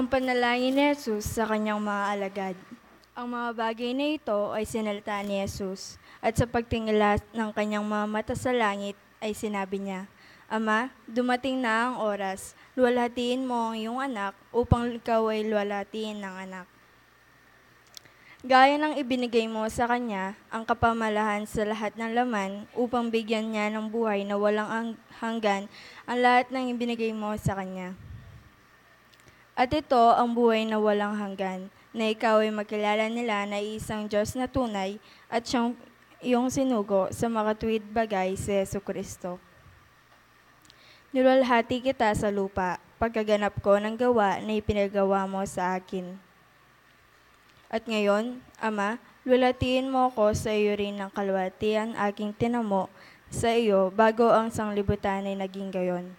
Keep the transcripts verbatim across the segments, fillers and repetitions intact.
Ang panalangin ni Jesus sa kanyang mga alagad. Ang mga bagay na ito ay sinalita ni Jesus, at sa pagtingala ng kanyang mga mata sa langit ay sinabi niya, "Ama, dumating na ang oras, luwalhatiin mo ang iyong anak upang ikaw ay luwalhatiin ng anak." Gaya ng ibinigay mo sa kanya ang kapamalahan sa lahat ng laman, upang bigyan niya ng buhay na walang ang-, hanggan ang lahat ng ibinigay mo sa kanya. At ito ang buhay na walang hanggan, na ikaw ay makilala nila na isang Diyos na tunay at siyang iyong sinugo sa makatuwid bagay, si Jesu Kristo. Niluwalhati kita sa lupa, pagkaganap ko ng gawa na ipinagawa mo sa akin. At ngayon, Ama, luwalhatiin mo ko sa iyo rin ng kaluwalhatian aking tinamo sa iyo bago ang sanglibutan ay naging gayon.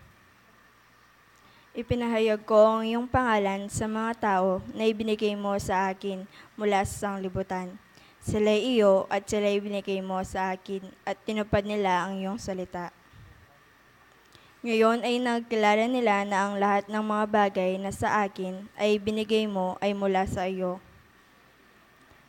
Ipinahayag ko ang iyong pangalan sa mga tao na ibinigay mo sa akin mula sa sanglibutan. Sila'y iyo at sila'y ibinigay mo sa akin, at tinupad nila ang iyong salita. Ngayon ay nakilala nila na ang lahat ng mga bagay na sa akin ay ibinigay mo ay mula sa iyo.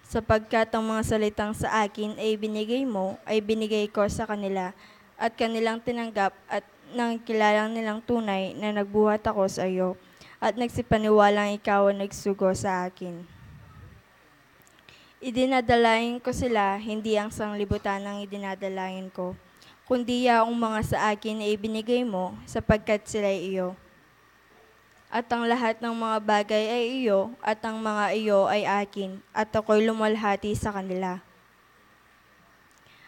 Sapagkat ang mga salitang sa akin ay ibinigay mo, ay binigay ko sa kanila, at kanilang tinanggap, at nakilala nilang tunay na nagbuhat ako sa iyo, at nagsipaniwalang ikaw ang nagsugo sa akin. Idinadalangin ko sila, hindi ang sanglibutan ang idinadalangin ko, kundi yaong mga sa akin ay ibinigay mo, sapagkat sila'y iyo. At ang lahat ng mga bagay ay iyo, at ang mga iyo ay akin, at ako'y lumalhati sa kanila.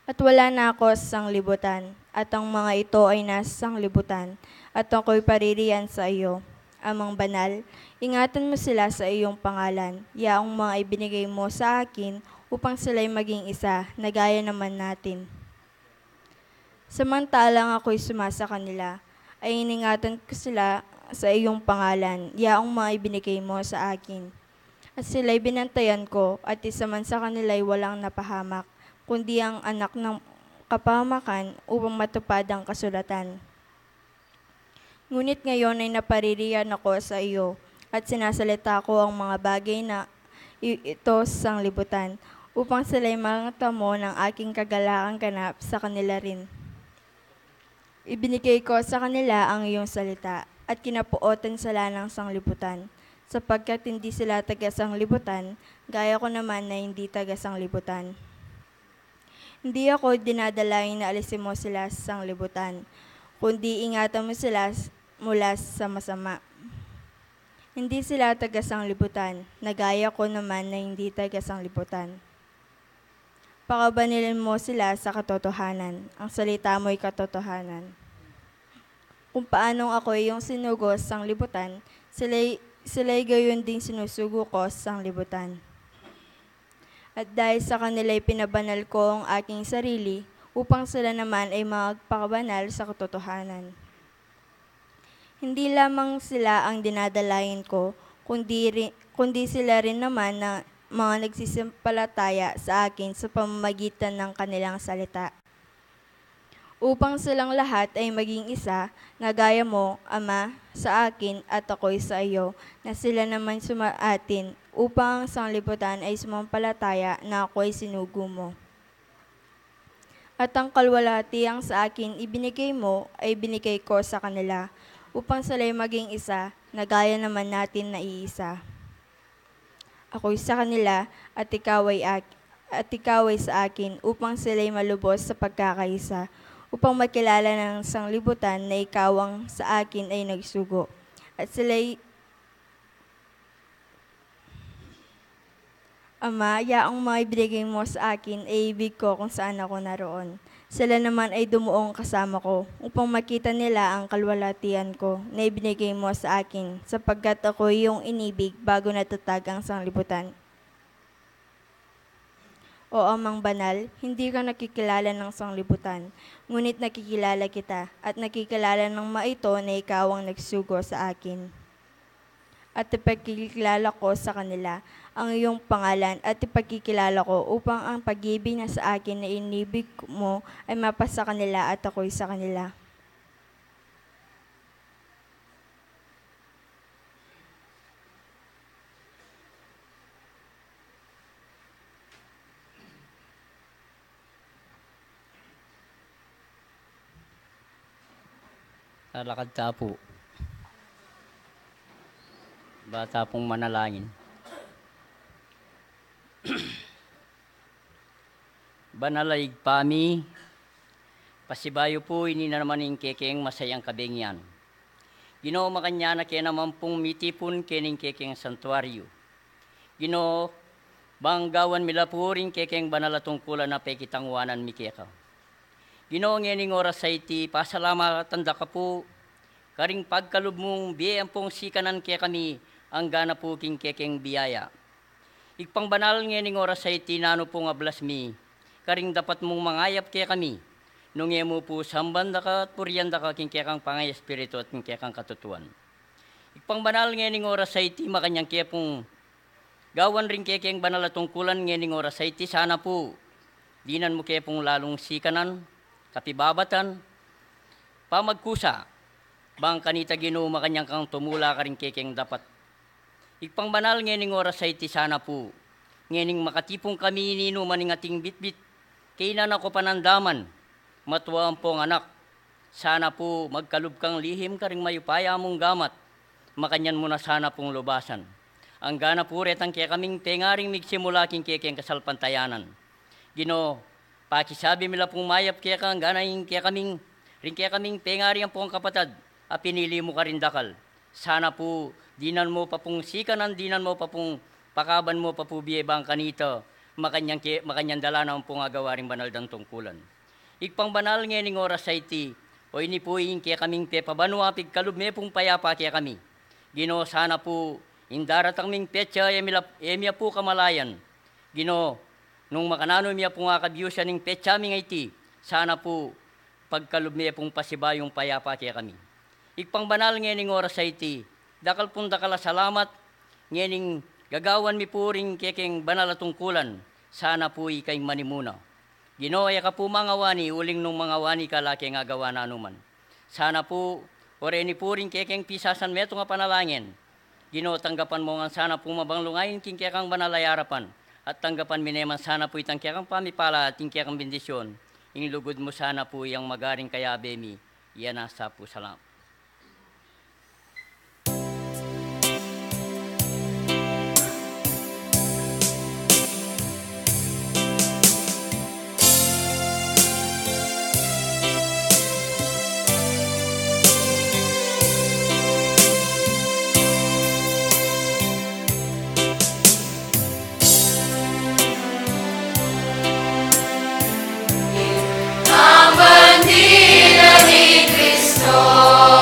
At wala na ako sa sanglibutan, at ang mga ito ay nasa sanglibutan, at ako'y paririyan sa iyo. Amang Banal, ingatan mo sila sa iyong pangalan, yaong mga ibinigay mo sa akin, upang sila'y maging isa, na gaya naman natin. Samantalang ako'y suma sa kanila, ay iningatan ko sila sa iyong pangalan, yaong mga ibinigay mo sa akin. At sila'y binantayan ko, at isa man sa kanila'y walang napahamak, kundi ang anak ng kapahamakan, upang matupad ang kasulatan. Ngunit ngayon ay napaririyan ako sa iyo, at sinasalita ko ang mga bagay na i-, ito sa sanglibutan, upang sila'y makatamo ng aking kagalakan ganap sa kanila rin. Ibinigay ko sa kanila ang iyong salita, at kinapuotan sila ng sanglibutan, sapagkat hindi sila taga-sanglibutan, gaya ko naman na hindi taga-sanglibutan. Hindi ako dinadalangin na alisin mo sila sa sanglibutan, kundi ingatan mo sila s-, mula sa masama. Hindi sila taga-sanglibutan, na gaya ko naman na hindi taga-sanglibutan. Pakabanalin mo sila sa katotohanan. Ang salita mo'y katotohanan. Kung paanong ako iyong sinugo sa sanglibutan, sila'y, sila'y gayon ding sinusugo ko sa sanglibutan. At dahil sa kanila'y pinabanal ko ang aking sarili, upang sila naman ay magpakabanal sa katotohanan. Hindi lamang sila ang dinadalangin ko, kundi ri-, kundi sila rin naman na mga nagsisampalataya sa akin sa pamamagitan ng kanilang salita. Upang silang lahat ay maging isa, na gaya mo, Ama, sa akin at ako'y sa iyo, na sila naman sumaatin, upang ang sanglibutan ay sumampalataya na ako'y sinugo mo. At ang kaluwalhatiang sa akin ibinigay mo ay binigay ko sa kanila, upang sila'y maging isa, na gaya naman natin na iisa. Ako'y sa kanila, at ikaw ay ak-, at ikaw ay sa akin, upang sila'y malubos sa pagkakaisa, upang makilala ng sanglibutan na ikaw ang sa akin ay nagsugo. At sila'y Ama, yaong mga ibinigay mo sa akin, ay ibig ko kung saan ako naroon. Sila naman ay dumuong kasama ko, upang makita nila ang kaluwalhatian ko na ibinigay mo sa akin, sapagkat ako iyong inibig bago natatag ang sanglibutan. O Amang Banal, hindi ka nakikilala ng sanglibutan, ngunit nakikilala kita, at nakikilala ng mga ito na ikaw ang nagsugo sa akin. At ipagkikilala ko sa kanila ang iyong pangalan, at ipagkikilala ko upang ang pag-ibig na sa akin na inibig mo ay mapasa kanila at ako'y sa kanila. Lalakad ta pu. Bata pung manalangin. Banal a Ibpa mi, pasibayu pu ini na naman ing kekeng masayang kabengyan. Ginu, makanyan na ke naman pung mitipun kening kekeng santuaryu. Ginu, bang gawan mi la pu ring kekeng banal a tungkulan a pekitanguanan mi keka. Ginu, ngening oras a iti, pasalamatan da ka pu karing pagkalub mung bie ampong sikanan kekami, anggana pu king kekeng biyaya. Ibpang banal, ngening oras a iti, nanu pung ablas mi karing dapat mung mangayap kekami, nung e mu pu samban da ka at purian da ka king kekang pangaespiritu at king kekang katutuan. Ibpang banal, ngening oras a iti, makanyan ke pung gawan ring kekeng banal a tungkulan ngening oras a iti, sana pu dinan mu ke pung lalung sikanan, kapibabatan, pamagkusa, bang kanita Ginu makanyan kang tumula karing kekeng dapat. Ibpang banal, ngening oras a iti, sana pu ngening makatipun kami ninuman ing ating bitbit kainan a ko panandaman, matua ampong anak, sana pu magkalub kang lihim karing mayupaya mung gamat, makanyan mu na sana pung lubasan. Anggana pu retang kekaming pengaring migsimula king kekeng kasalpantayanan. Ginu, pakisabi mi la pung mayap keka, anggana ing kekaming, ring kekaming pengari ampong kapatad a pinili mu karing dakal. Sana pu dinan mu pa pung sikanan, dinan mu pa pung pakaban mu pa pu bie bang kanita makanyan ke, makanyan da la naman pung agawa ring banal dang tungkulan. Ibpang banal, ngening oras a iti, o ini pu ing kekaming pepabanua, pigkalub me pung payapa kekami. Ginu, sana pu ing daratang ming petsa e mi la, e mi ya pu kamalayan. Ginu, nung makananu mi ya pung akabiusan ing petsa ming iti, sana pu pagkalub me pung pasibayung payapa kekami. Ibpang banal, ngening oras a iti, dakal pung dakal a salamat ngening gagawan mi pu ring kekeng banal a tungkulan, sana pu ika ing manimuna. Ginu, e ka pu mangawani, uling nung mangawani ka, ala keng agawa nanu man. Sana pu, o reni pu ring kekeng pisasan metung a panalangin, Ginu, tanggapan mu ngan sana pu mabanglung ain king kekang banal a arapan, at tanggapan mi ne man sana pu itang kekang pamipala at ing kekang bendisyun. Ing lugud mu sana pu iyang magaring kayabe mi. Iya na sa pu. Salamat. Ang bandila ni Kristo.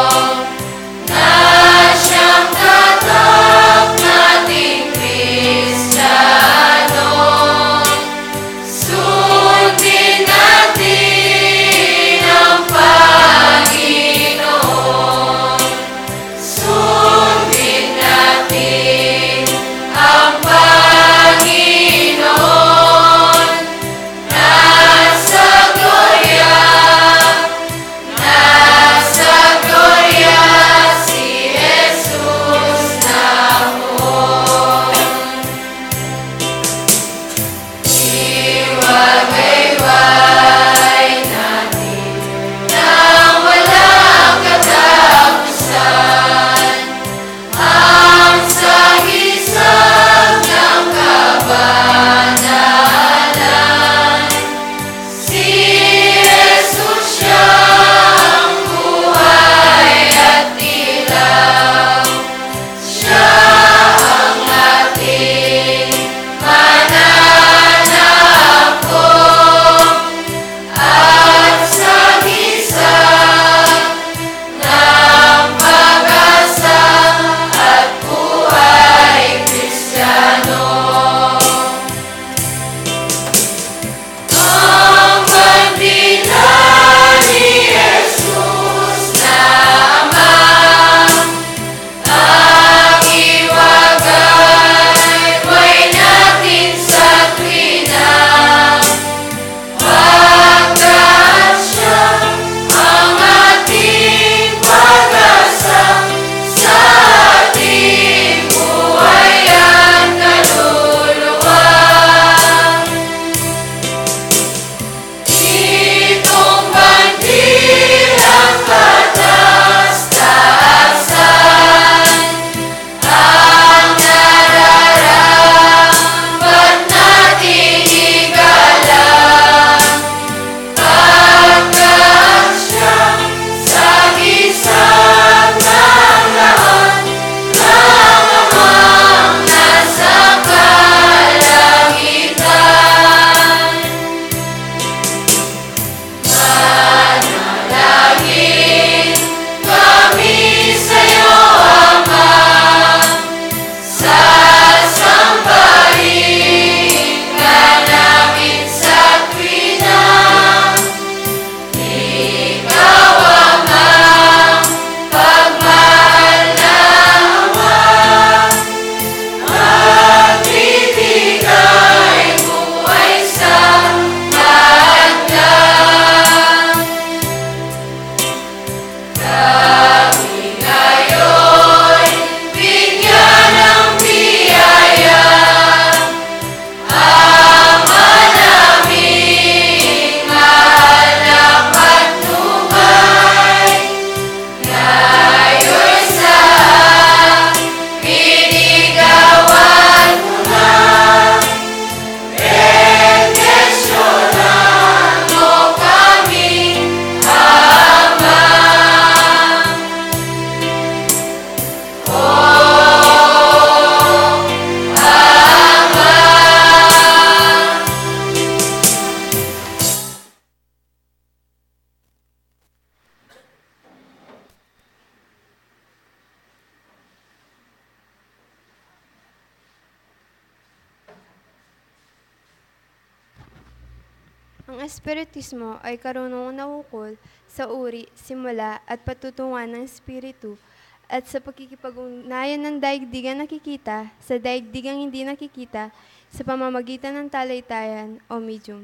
Ang espiritismo ay karunungan na ukol sa uri, simula, at patutunguhan ng espiritu, at sa pakikipag-ugnayan ng daigdigang nakikita sa daigdigang hindi nakikita sa pamamagitan ng talitayan o medium.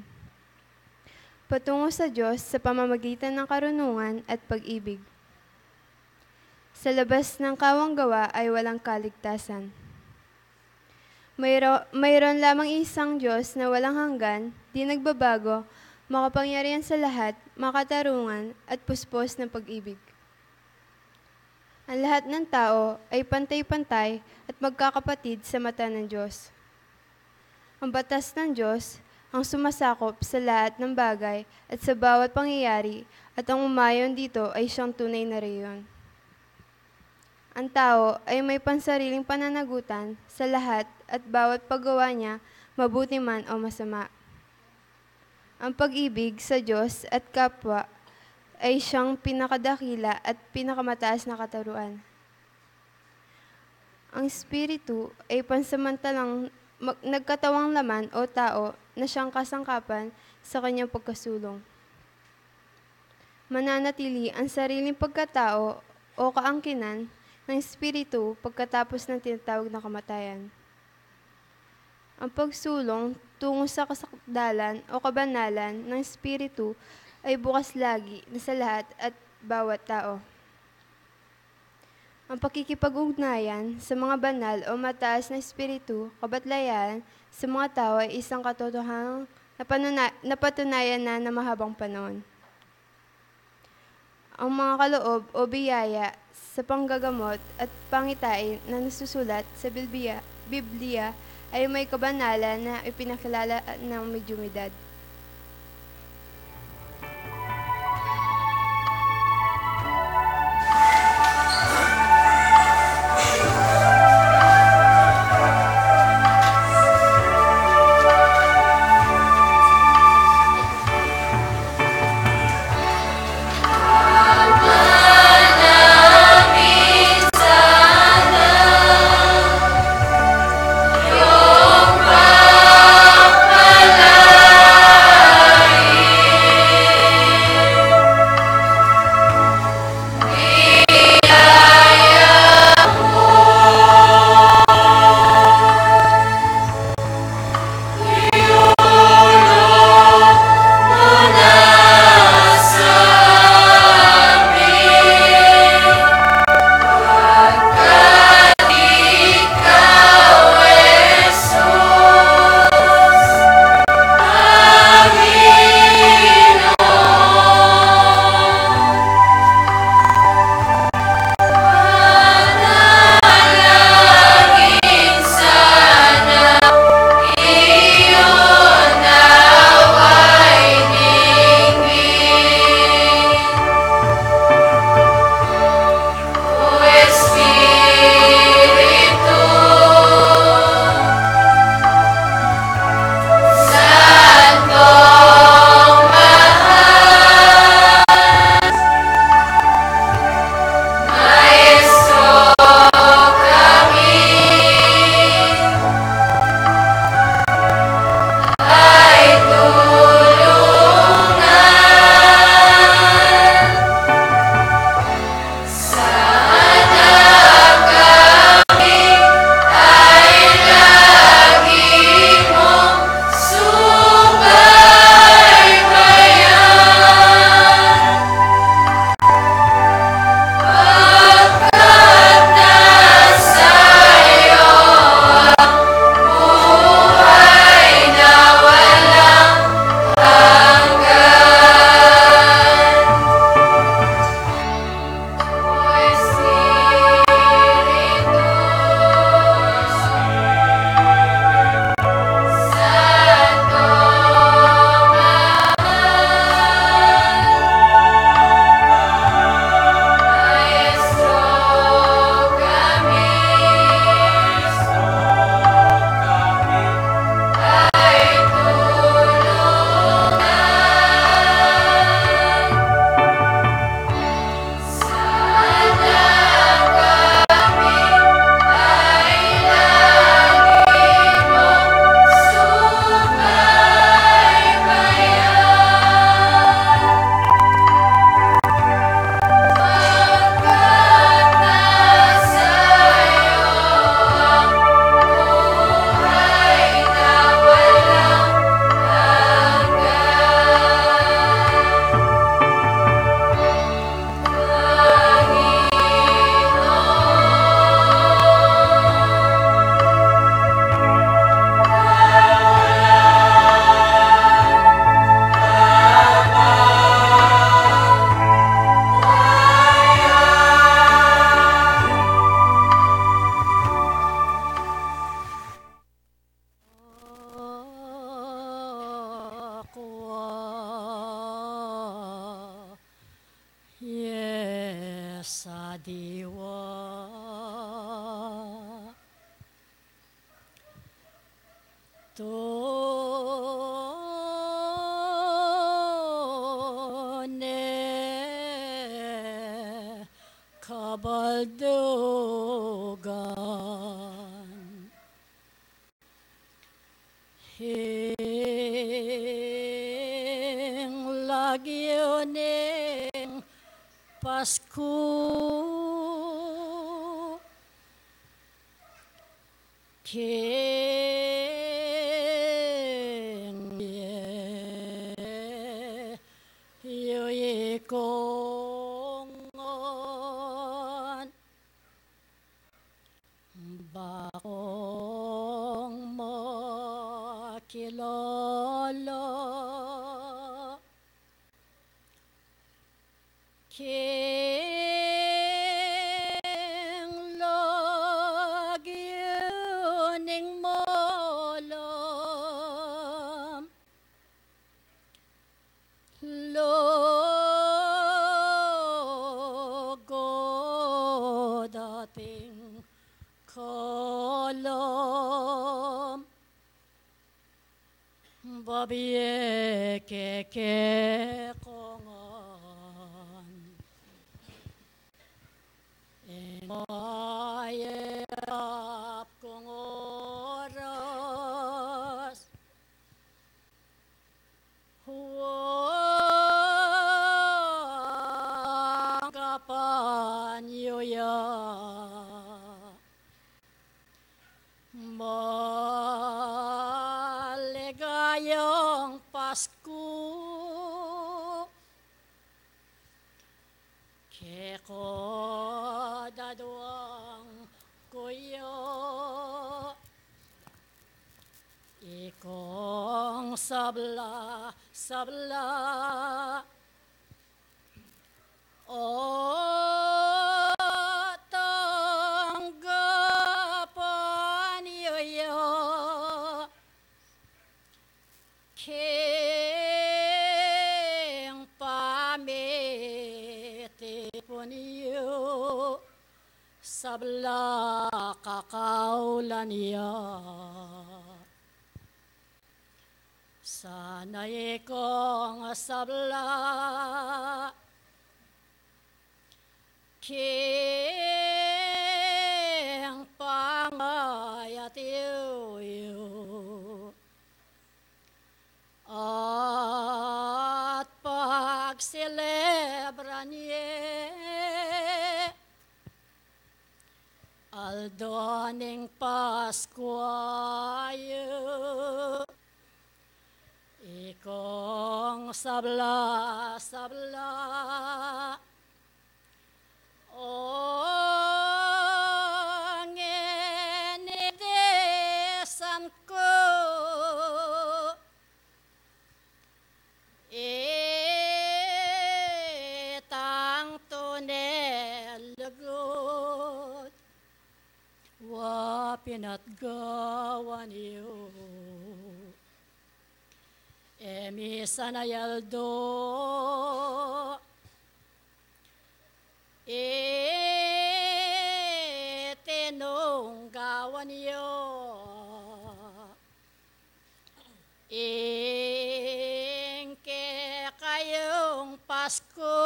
Patungo sa Diyos sa pamamagitan ng karunungan at pag-ibig. Sa labas ng kawang gawa ay walang kaligtasan. Mayro-, mayroon lamang isang Diyos na walang hanggan, di nagbabago, makapangyarihan sa lahat, makatarungan, at puspos ng pag-ibig. Ang lahat ng tao ay pantay-pantay at magkakapatid sa mata ng Diyos. Ang batas ng Diyos ang sumasakop sa lahat ng bagay at sa bawat pangyayari, at ang umayon dito ay siyang tunay na rehiyon. Ang tao ay may pansariling pananagutan sa lahat at bawat paggawa niya, mabuti man o masama. Ang pag-ibig sa Diyos at kapwa ay siyang pinakadakila at pinakamataas na katuruan. Ang Espiritu ay pansamantalang mag-, nagkatawang laman o tao na siyang kasangkapan sa kanyang pagkasulong. Mananatili ang sariling pagkatao o kaangkinan ng Espiritu pagkatapos ng tinatawag na kamatayan. Ang pagsulong tungo sa kasakdalan o kabanalan ng Espiritu ay bukas lagi na sa lahat at bawat tao. Ang pakikipag-ugnayan sa mga banal o mataas na espiritu, kabatlayan sa mga tao ay isang katotohanan na panuna-, napatunayan na ng mahabang panahon. Ang mga kaloob o biyaya sa panggagamot at pangitain na nasusulat sa Bilbia-, Biblia ay may kabanalan na ipinakilala ng mediumidad. sa diwa. Tune kabaldugan. Ing lagyu ning Pasku, king ye yu ikong ngan, bakong makilala king lagyu ning malam. Lugud ating kalam, babie ke kekong ngan. Ing mayap kung oras, huwang kapan yu ya. Maligayang Pasku kekong aduang kuya, ikong sabla, sabla. O tanggapan yu ya king pamitipun yu, sabla kakaulan ya. Sana ikong sabla king pangayat yu at pagselebran ye aldo ning Paskua yu. Ikong sabla, sabla, o ngeni desan ku, itang tune lugud wa pinatgawan yu. E misan a aldo itinunggawan yu ing kekayung Pasku,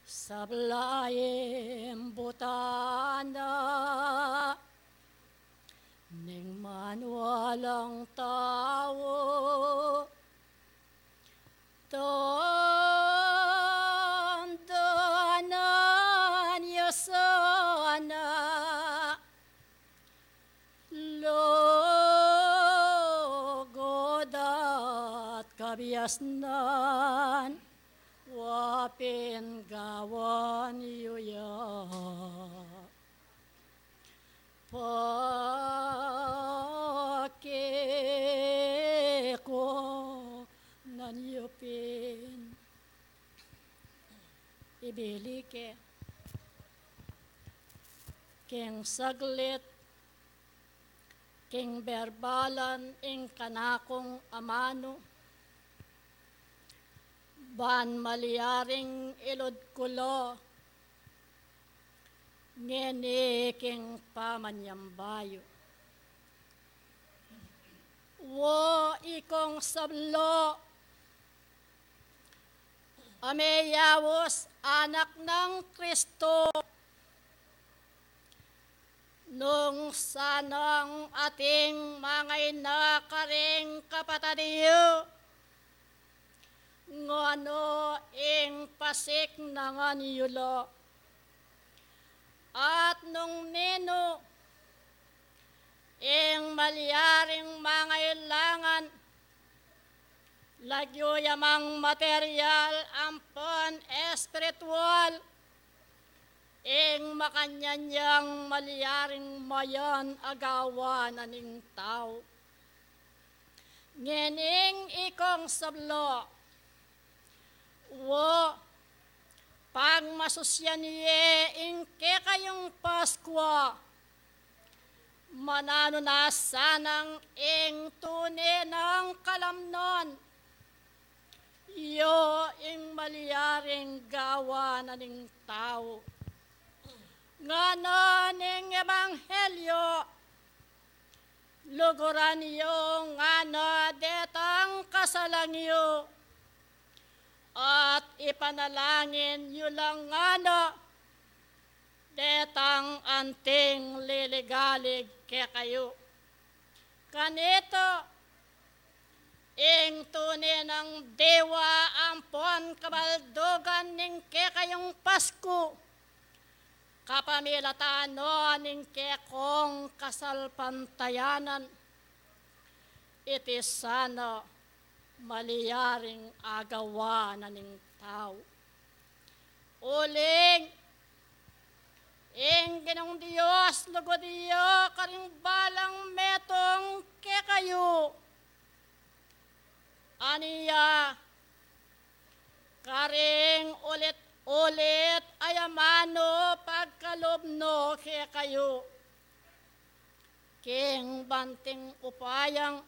sabla imbutan na ning manualang tau. Tandanan yu sana, lugud at kabiasnan wa pin gawan yu ya. Pakekuanan yu pin. Ibili ke king saglit, king berbalan ing kanakung amanu. Ban malyaring ilud ku la ngeni king pamanyamba yu. O ikong sabla a meyaus anak nang Kristo, nung sanang ating mangaina karing kapatad yu, ngana ing pasiknangan yu la. At nung ninu ing malyaring mangailangan, lagyu ya mang material ampon espiritual, ing makanyan yang malyaring mayan a gawan na ning tau. Ngening ikong sabla, o pagmasusyan ye ing kekayung Paskua, mananu na sanang ing tune nang kalamnan, ya ing malyaring gawan na ning tau. Ngana ning ebanghelyo, luguran yu ngana detang kasalang yu, at ipanalangin yu la ngana detang anting liligalig kekayu. Kanita, ing tune nang diwa ampon kabaldugan ning kekayung Pasku, kapamilatan no ning kekong kasalpantayanan, iti sana malyaring agawan na ning tau. Uling ing Ginung Dios lugud ya karing balang metung kekayu. Ania, karing ulit-ulit a amanu pagkalub no kekayu, king banting upayang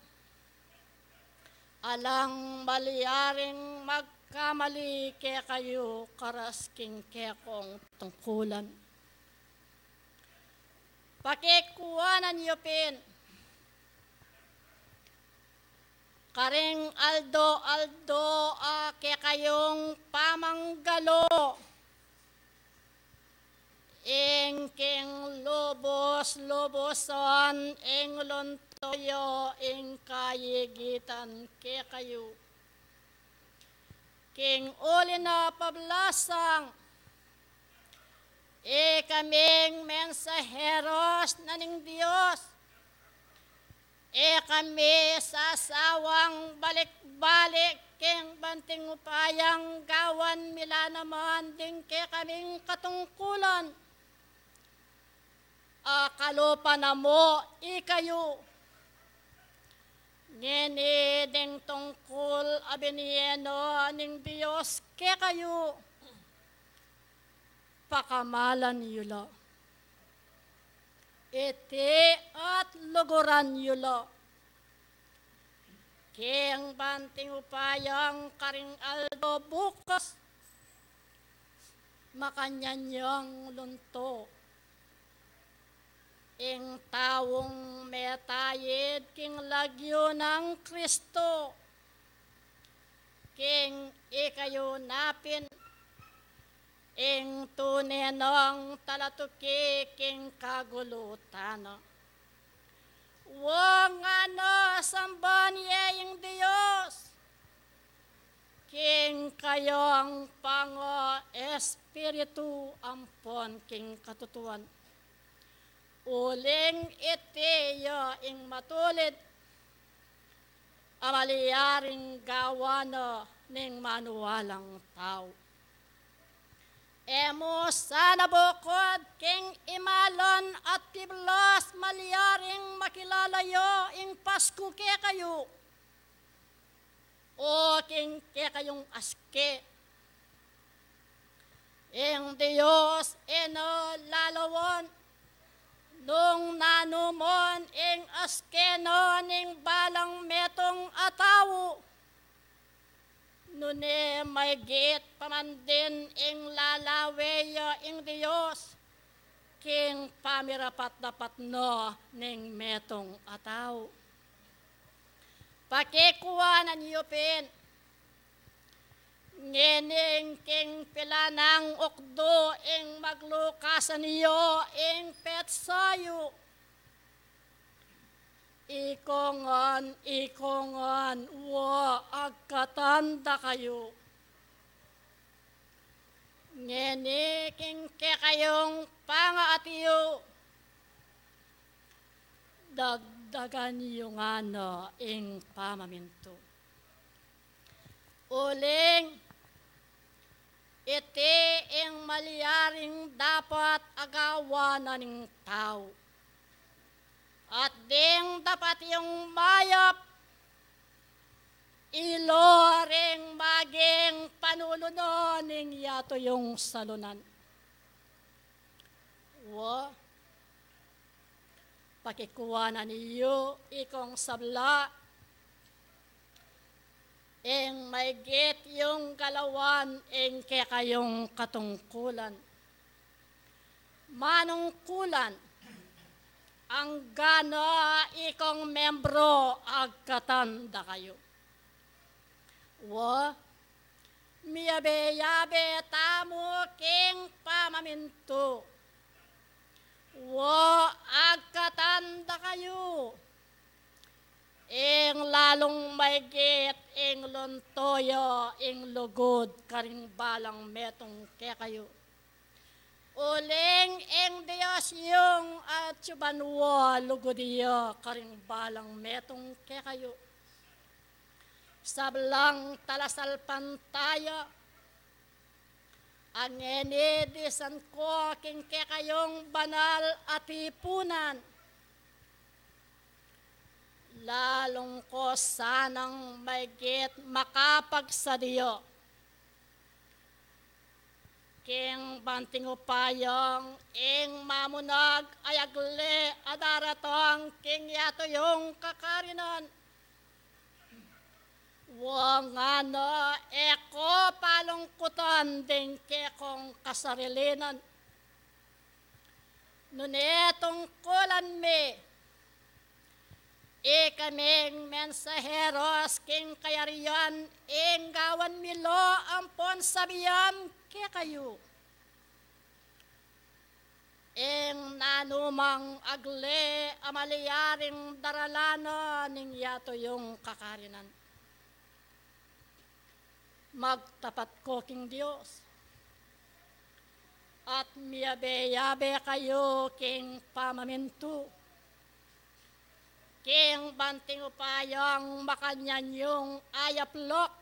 alang malyaring magkamali kekayu karas king kekong tungkulan. Pakikuanan yu pin karing aldo-aldo a kekayung pamanggalu, ing king lubus-lubusan ing lunto ya ing kayigitan kekayu. King uli na pablasang, ikaming mensaheros na ning Dios, ikami sasawang balik-balik king banting upayang gawan mi la naman ding kekaming katungkulan. A kalupa na mu ikayu. Ngeni ding tungkul a binie no ning Dios kekayu, pakamalan yu la iti at luguran yu la king banting upayang karing aldo bukas, makanyan yang lunto ing taung metayid king lagyu nang Kristo, king ikayu na pin ing tune nang talatuki king kagulutan na. Wa ngana samban ye ing Dios king kayang pangaespiritu ampon king katutuan. Uling iti ya ing matulid a malyaring gawan na ning manualang tau. E mu sana bukud king imalan at piblas malyaring makilala ya ing Pasku kekayu o king kekayung aske. Ing Dios e na lalawan nung nanu man ing aske na ning balang metung a tau. Nune maygit pa man din ing lalawe ya ing Dios king pamirapat-dapat na ning metung a tau. Pakikuanan yu pin, ngening king pila nang ukdu ing maglukasan yu ing petsa yu. Ikongan, ikongan, wa agkatan da kayu. Ngeni king kekayung pangatiu, dagdagan yu ngana ing pamamintu. Uling iti ing malyaring dapat agawan na ning tau. At ding dapat yung mayap, ilo ring maging panulu na ning yatu yung salunan. Wa, pakikuanan yu ikong sabla, ing maygit yung galawan ing kekayung katungkulan. Manungkulan, anggana ikong membro agkatan da kayu. Wa, miyabe-yabe tamu king pamamintu. Wa, agkatan da kayu. Ing lalung maygit ing lunto ya ing lugud karing balang metung kekayu. Uling ing Dios yung atyu banua lugud ya karing balang metung kekayu. Sablang talasalpantaya, ngeni disan ku king kekayung banal a tipunan, lalung ku sanang maygit makapagsadya king banting upayang ing mamunag a yagle a daratang king yatu yung kakarinan. Wa ngana e ku palungkutan ding kekong kasarilinan. Nune tungkulan mi, ikaming mensaheros king kayarian, ing gawan mi lo ampon sabian kekayu. Ing nanumang agle a malyaring daralanan ning yatu yung kakarinan. Magtapat ku king Dios, at miyabe-yabe kayu king pamamintu, king banting upayang makanyan yung ayaplok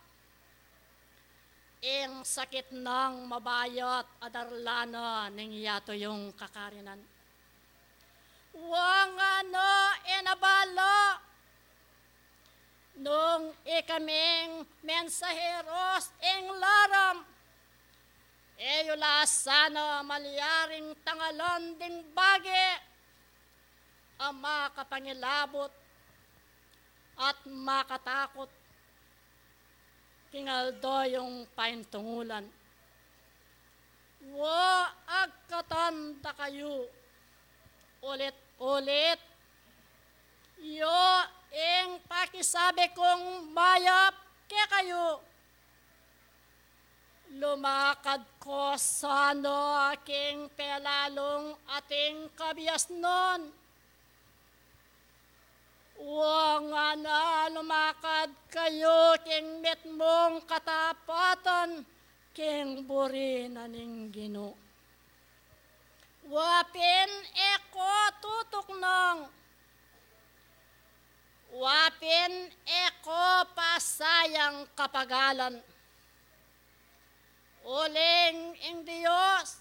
ing sakit nang mabayat a darlanan ning yatu yung kakarinan. Wa ngana e na bala, nung ikaming mensaheros ing laram, e yu la sana malyaring tangalan ding bage a makapangilabut at makatakut king aldo yung paintungulan. Wa, agkatan da kayu. Ulit-ulit, ya ing pakisabi kung mayap kekayu. Lumakad ko sana king pelalung ating kabiasnan. Wa ngana lumakad kayu king mitmung katapatan, king buri na ning Ginu. Wa pin e ko tutuknang, wa pin e ko pasayang kapagalan. Uling ing Dios,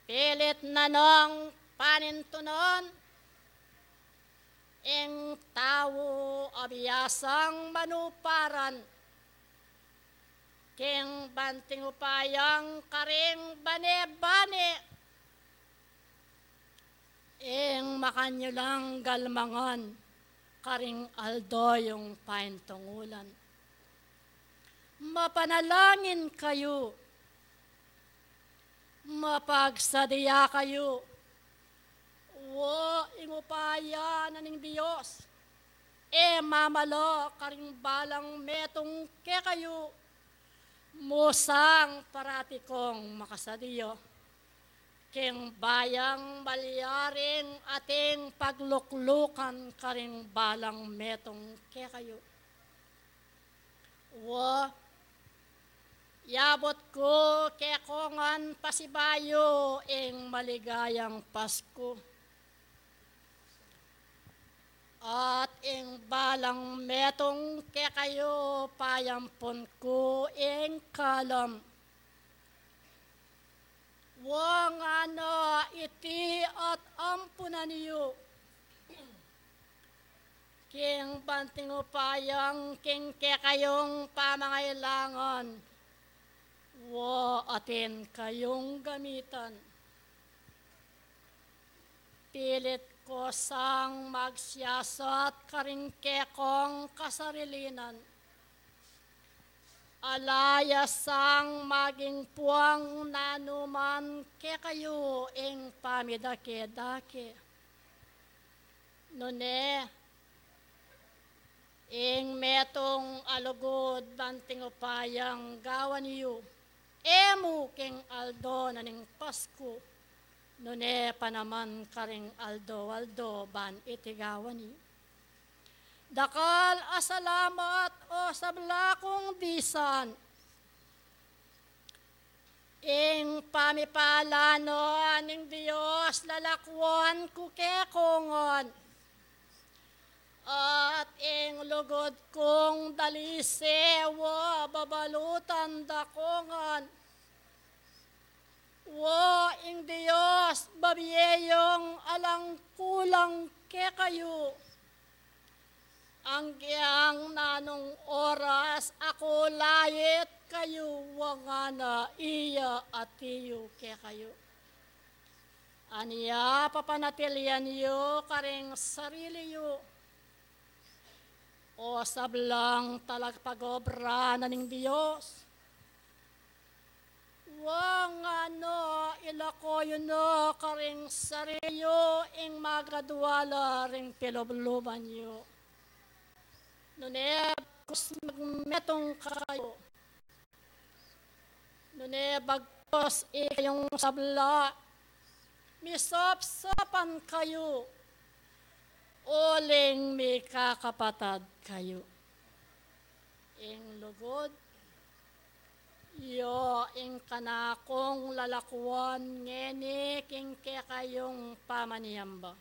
pilit na nang panintunan ing tau a biasang manuparan king banting upayang karing bane-bane. Ing makanyu lang galmangan karing aldo yung paintungulan. mapanalangin kayu. Mapagsadia kayu. Wa, ing upaya na ning Dios, e mamala karing balang metung kekayu. Mu sang parati kong makasadia king bayang malyaring ating pagluklukan karing balang metung kekayu. Wa, yabut ku kekongan pasibayu ing maligayang Pasku. At ing balang metung kekayu payampun ku ing kalam. Wa ngana iti at ampunan yu king banting upayang king kekayung pamangailangan, wa atin kayung gamitan. Pilit ko sang magsiyasat karing kekong kasarilinan. Ala ya sang maging puang nanuman kekayu ing pamidake-dake. Nune, ing metung a lugud banting upayang gawan yu, e mu king aldo na ning Pasku, nune pa naman karing aldo-aldo ban iti gawan yu. Dakal a salamat, o sabla kung disan. Ing pamipala na ning Dios lalakwan ku kekongan, at ing lugud kung dalise wa babalutan da kongan. Wa, ing Dios babie yang alang kulang kekayu. Anggiang nanung oras aku lait kayu, wa ngana iya ati yu kekayu. Ania papanatilian yu karing sarili yu, o sablang talapagobra na ning Dios. Wa ngana ilako yu na karing sarili yu ing magadwala ring pilubluban yu. Nune bagkus magmetung kayu. Nune bagkus ikayung sabla, misapsapan kayu uling mikakapatad kayu. Ing lugud yu ing kanakung lalakwan ngeni king kekayung pamanyamba.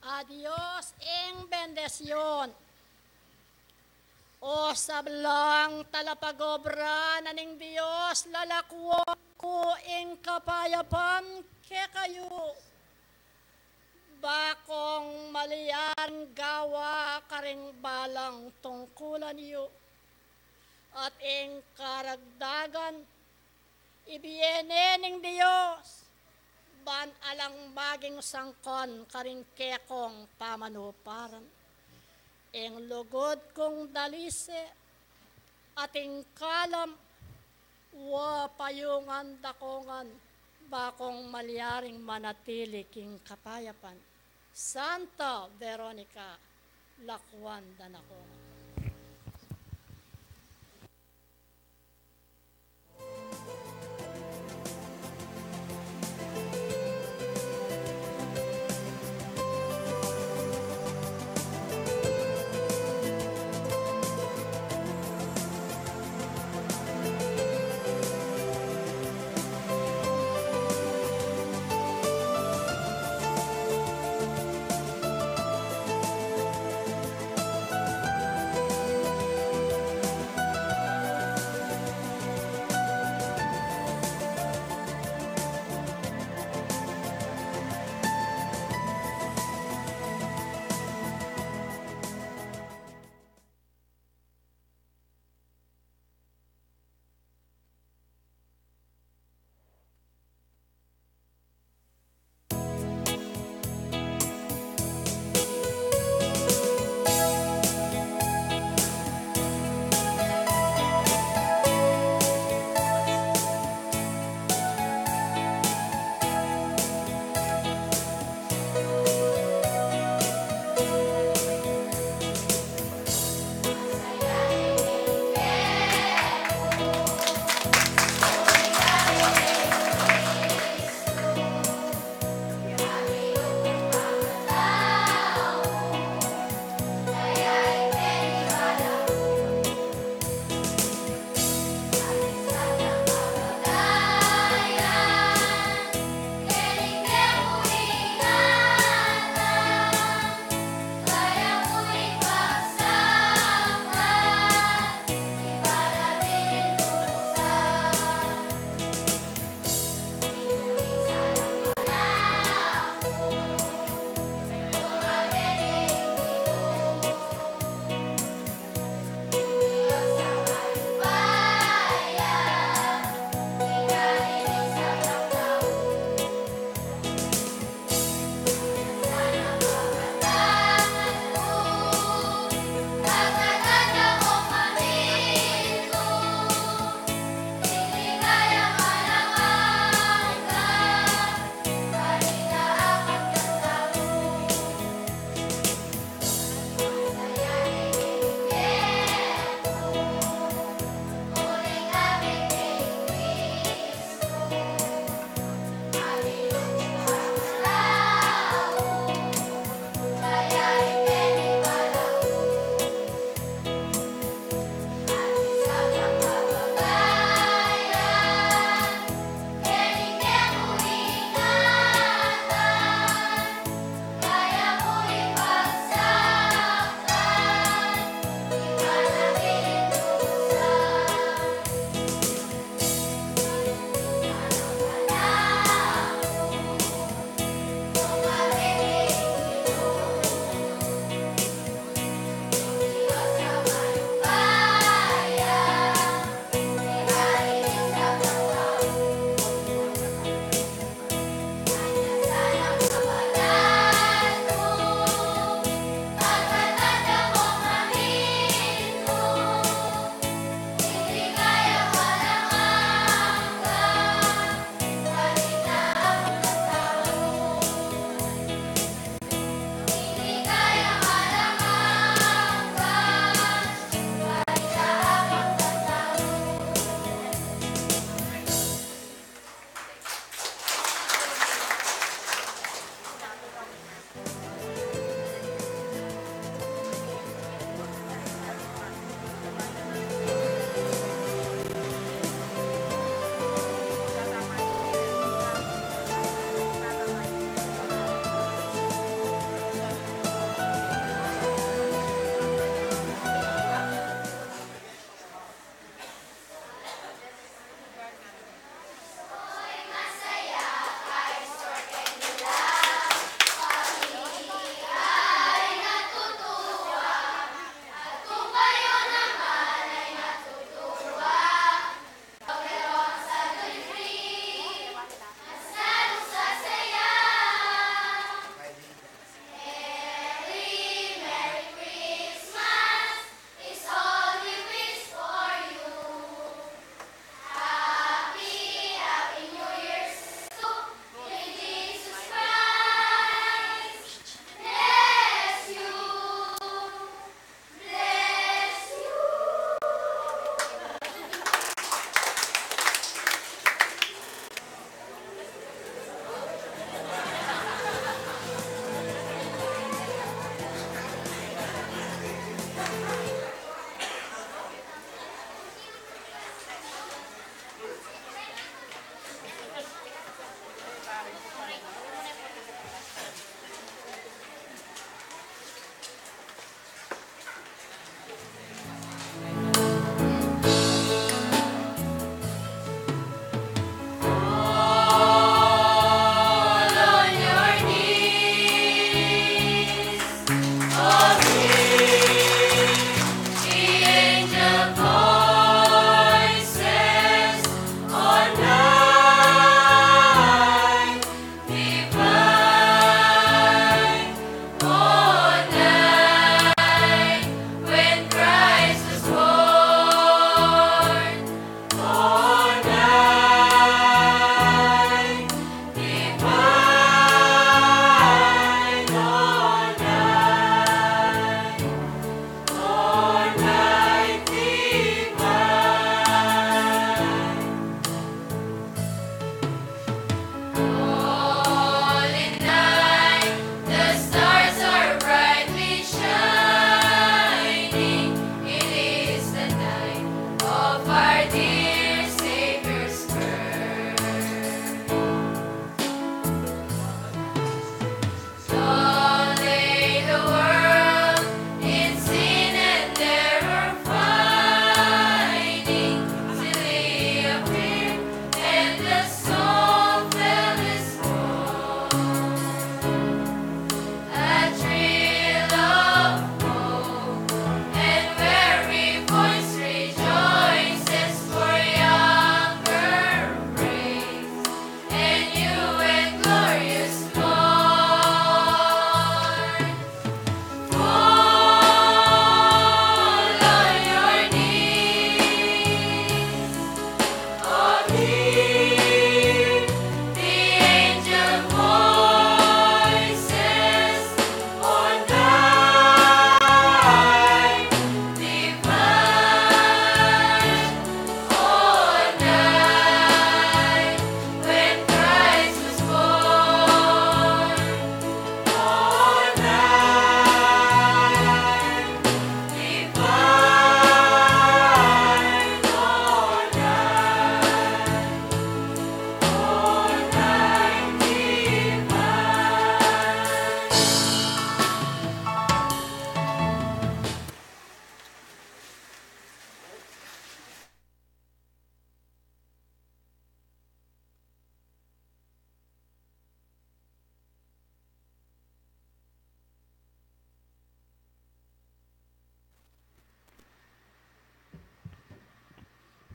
A Dios ing bendisyun. O sablang talapagobra na ning Dios, lalakwan ku ing kapayapan kekayu. Bakung malyaring gawa karing balang tungkulan yu. At ing karagdagan, ibie ne ning Dios, ban alang maging sangkan karing kekong pamanuparan. Ing lugud kung dalise, at ing kalam, wa payungan da kongan, bakung malyaring manatili king kapayapan. Santa Veronica, lakwan da na kongan.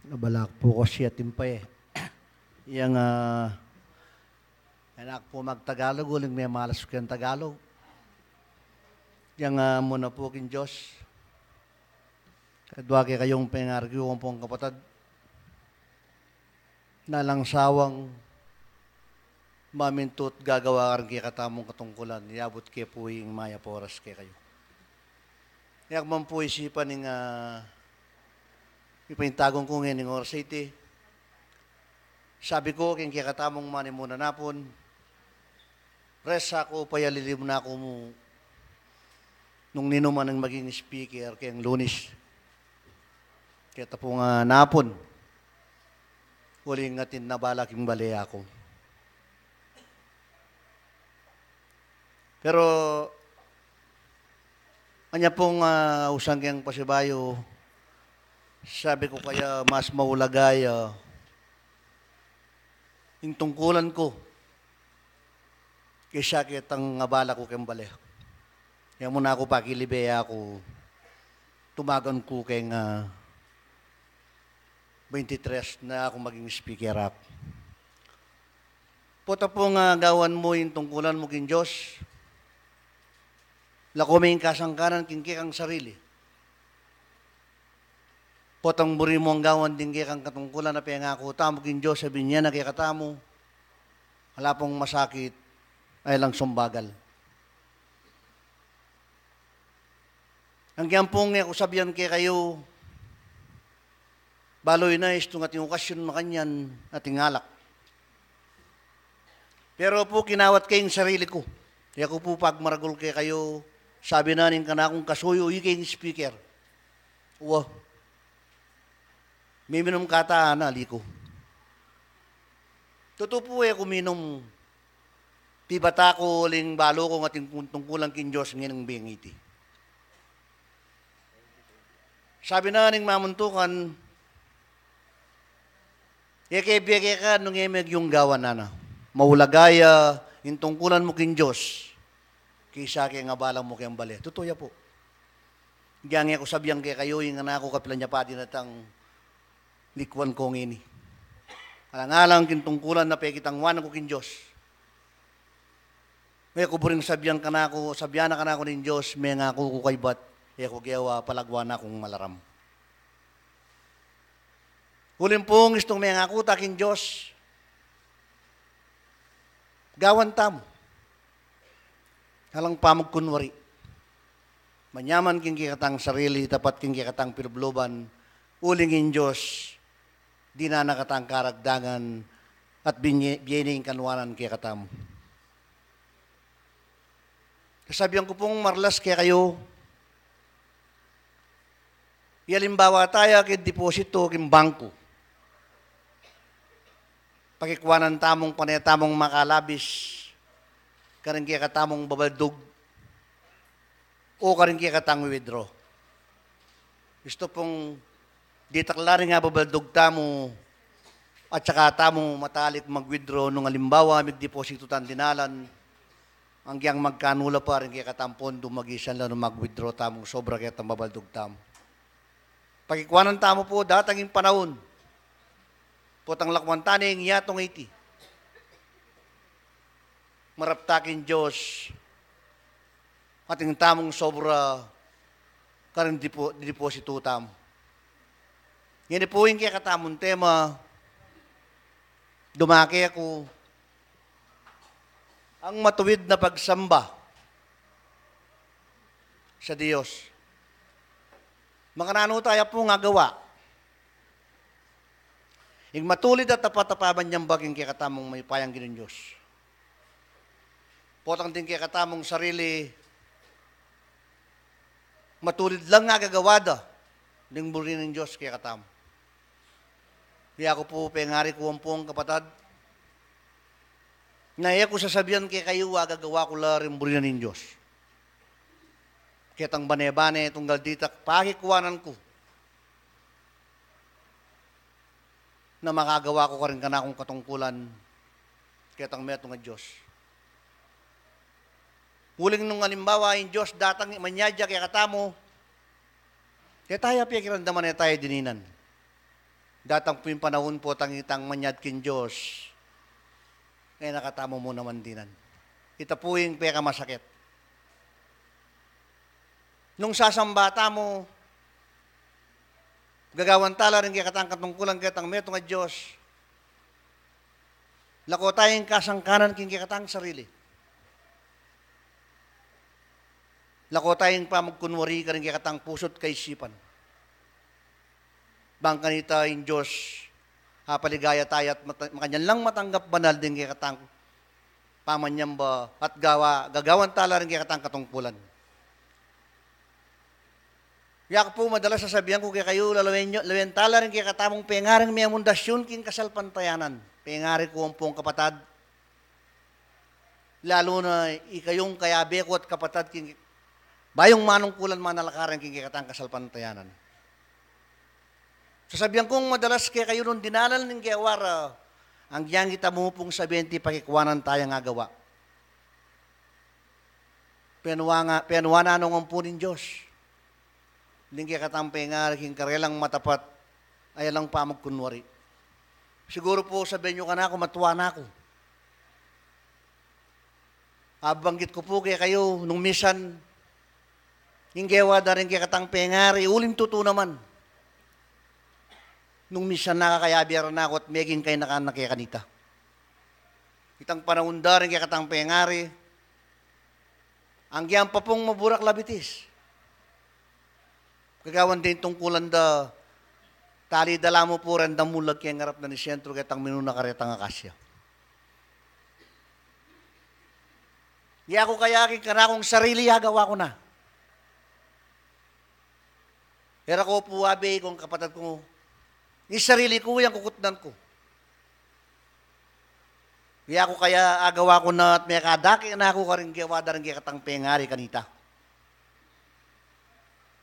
Nabalak pu kasi atin pa e. Yang, ah, anak pu magtagalog, uling memalas ku yang Tagalog. Yang, ah, muna pu king Dios. Kadwa kekayung pengargi, ampong kapatad. Nalang sawang mamintu at gagawa karing kekatamung katungkulan, yabut ke pu ing mayap a oras kekayu. Yak man pu isipan ing, ah, ipaintagun ku ngening oras a iti. Sabi ku king kekatamung manimunan a napun, resa ku, payalilim na ku mu nung ninuman ing maging speaker keng Lunes. Keta pu nga napun, uling atin na bala king bale aku. Pero anya pung, ah, usang keng pasibayu, sabi ku kaya mas maulaga ya ing tungkulan ku kesa ketang abala ku keng bale. Yang muna ku pakilibe aku, tumagan ku keng, ah, twenty-three na aku maging speaker aku. Pota pung, ah, gawan mu ing tungkulan mu king Dios, laku me ing kasangkanan king kekang sarili. Potang buri mung gawan ding kekang katungkulan a pengaku tamu king Dios a binie na kekatamu, ala pung masakit, ay lang sumbagal. Anggang pung e ku sabian kekayu, balu yu na istung ating okasyon makanyan ating alak. Pero pu kinawat ke ing sarili ku. E ku pu pagmaragul kekayu, sabi na ning kanakung kasuyu, ika ing speaker. Wa. Miminum ka ta, ana, ali ku. Tutu pu e ku minum. Pibata ku uling balu kung atin kung tungkulan king Dios ngening bengiti. Sabi na ning mamuntukan, e ke bie keka nung e me agyung gawan, ana. Maulaga ya ing tungkulan mu king Dios kesa keng abala mu keng bale. Tutu ya pu. Anggang e ku sabian kekayu ing anak ku kapilan ya pa dinatang likuan ku ngeni. Alang-alang king tungkulan a pekitangwanan ku king Dios. E ku buring sabian kanaku, sabian na kanaku ning Dios, mengaku ku kaybat, e ku gewa, palagwa na kung malaram. Uling pung istung mengaku ta king Dios, gawan tamu. Alang pamagkunwari. Manyaman king kekatang sarili, tapat king kekatang pilubluban, uling ing Dios, dinan na katang karagdagan at binye-, bie ne ing kanwanan kekatamu. Sasabian ku pung marlas kekayu, alimbawa taya king deposito king bangku. Pakikuanan tamung pane tamung makalabis karing kekatamung babaldug o karing kekatang withdraw. Istu pung ditak la ring ababaldug tamu at saka tamu matalik mag-withdraw nung alimbawa migdeposito tang dinalan, anggang magkanu la pa ring kekatang pondu magisan la nung mag-withdraw tamung sobra ketang babaldug tamu. Pakikuanan tamu pu datang ing panaun, potang lakuan ta ne ing yatung iti, marap ta king Dios atin tamung sobra karing depo-, deposito tamu. Ngeni pu ing kekatamung tema, dumake ku, ang matuwid na pagsamba sa Dios. Makananu taya pung agawa ing matulid at tapat a pamanyamba king kekatamung mayupayang Ginu Dios? Potang ding kekatamung sarili, matulid lang agagawa da ning buri ning Dios kekatamu. Kaya ku pu pengari ku ampong kapatad, na e ku sasabian kekayu agagawa ku la ring buri ning Dios. Ketang bane-bane tunggal ditak pakikuanan ku na makagawa ku karing kanakung katungkulan ketang metung a Dios. Uling nung alimbawa ing Dios datang manyadya kekatamu, e taya pekiramdaman, e taya dininan. Datang pu ing panaun potang itang manyad king Dios, e na katamu mu naman dinan. Ita pu ing pekamasakit. Nung sasamba tamu, gagawan tala ring kekatang katungkulan ketang metung a Dios, lako taya ing kasangkanan king kekatang sarili. Lako taya ing pamagkunwari karing kekatang pusu't kaisipan. Bang kanita ing Dios apaligaya taya at mata-, makanyan lang matanggap banal ding kekatang pamanyamba at gawa, gagawan tala ring kekatang katungkulan. Yaku pu madalas sasabian ku kekayu, lalawen yu, lawen tala ring kekatamung pengaring memundasyun king kasalpantayanan. Pengari ku ampong kapatad, lalu na ikayung kayabe ku at kapatad king bayung manungkulan manalakaran king kekatang kasalpantayanan. Sasabian kung madalas kekayu nung dinalan ning gewa ra, anggiyang ita mu pung sabente pakikwanan tayang agawa. Penwa nga, penwa na nung ampu ning Dios. Ding kekatang pengari king karelang matapat, ay alang pamagkunwari. Siguru pu sabian yu kanaku, matua na ku. Abanggit ku pu kekayu, nung misan, ing gewa da ring kekatang pengari, uling tutu naman. Nung misan nakakayabe ra na ku at meging kainakan na ke kanita. Itang panaun da ring kekatang pengari, anggiyang pa pung maburak labitis. Gagawan ding tungkulan da, tali da la mu pu reng damulag keng arap na ning sentro ketang minuna karetang akasya. Yaku kaya king kanakung sarili agawa ku na. E ra ku pu abe kung kapatad ku, ing sarili ku yang kukutnan ku. Yaku kaya agawa ku na at mekadake na ku karing gewa da ring kekatang pengari kanita.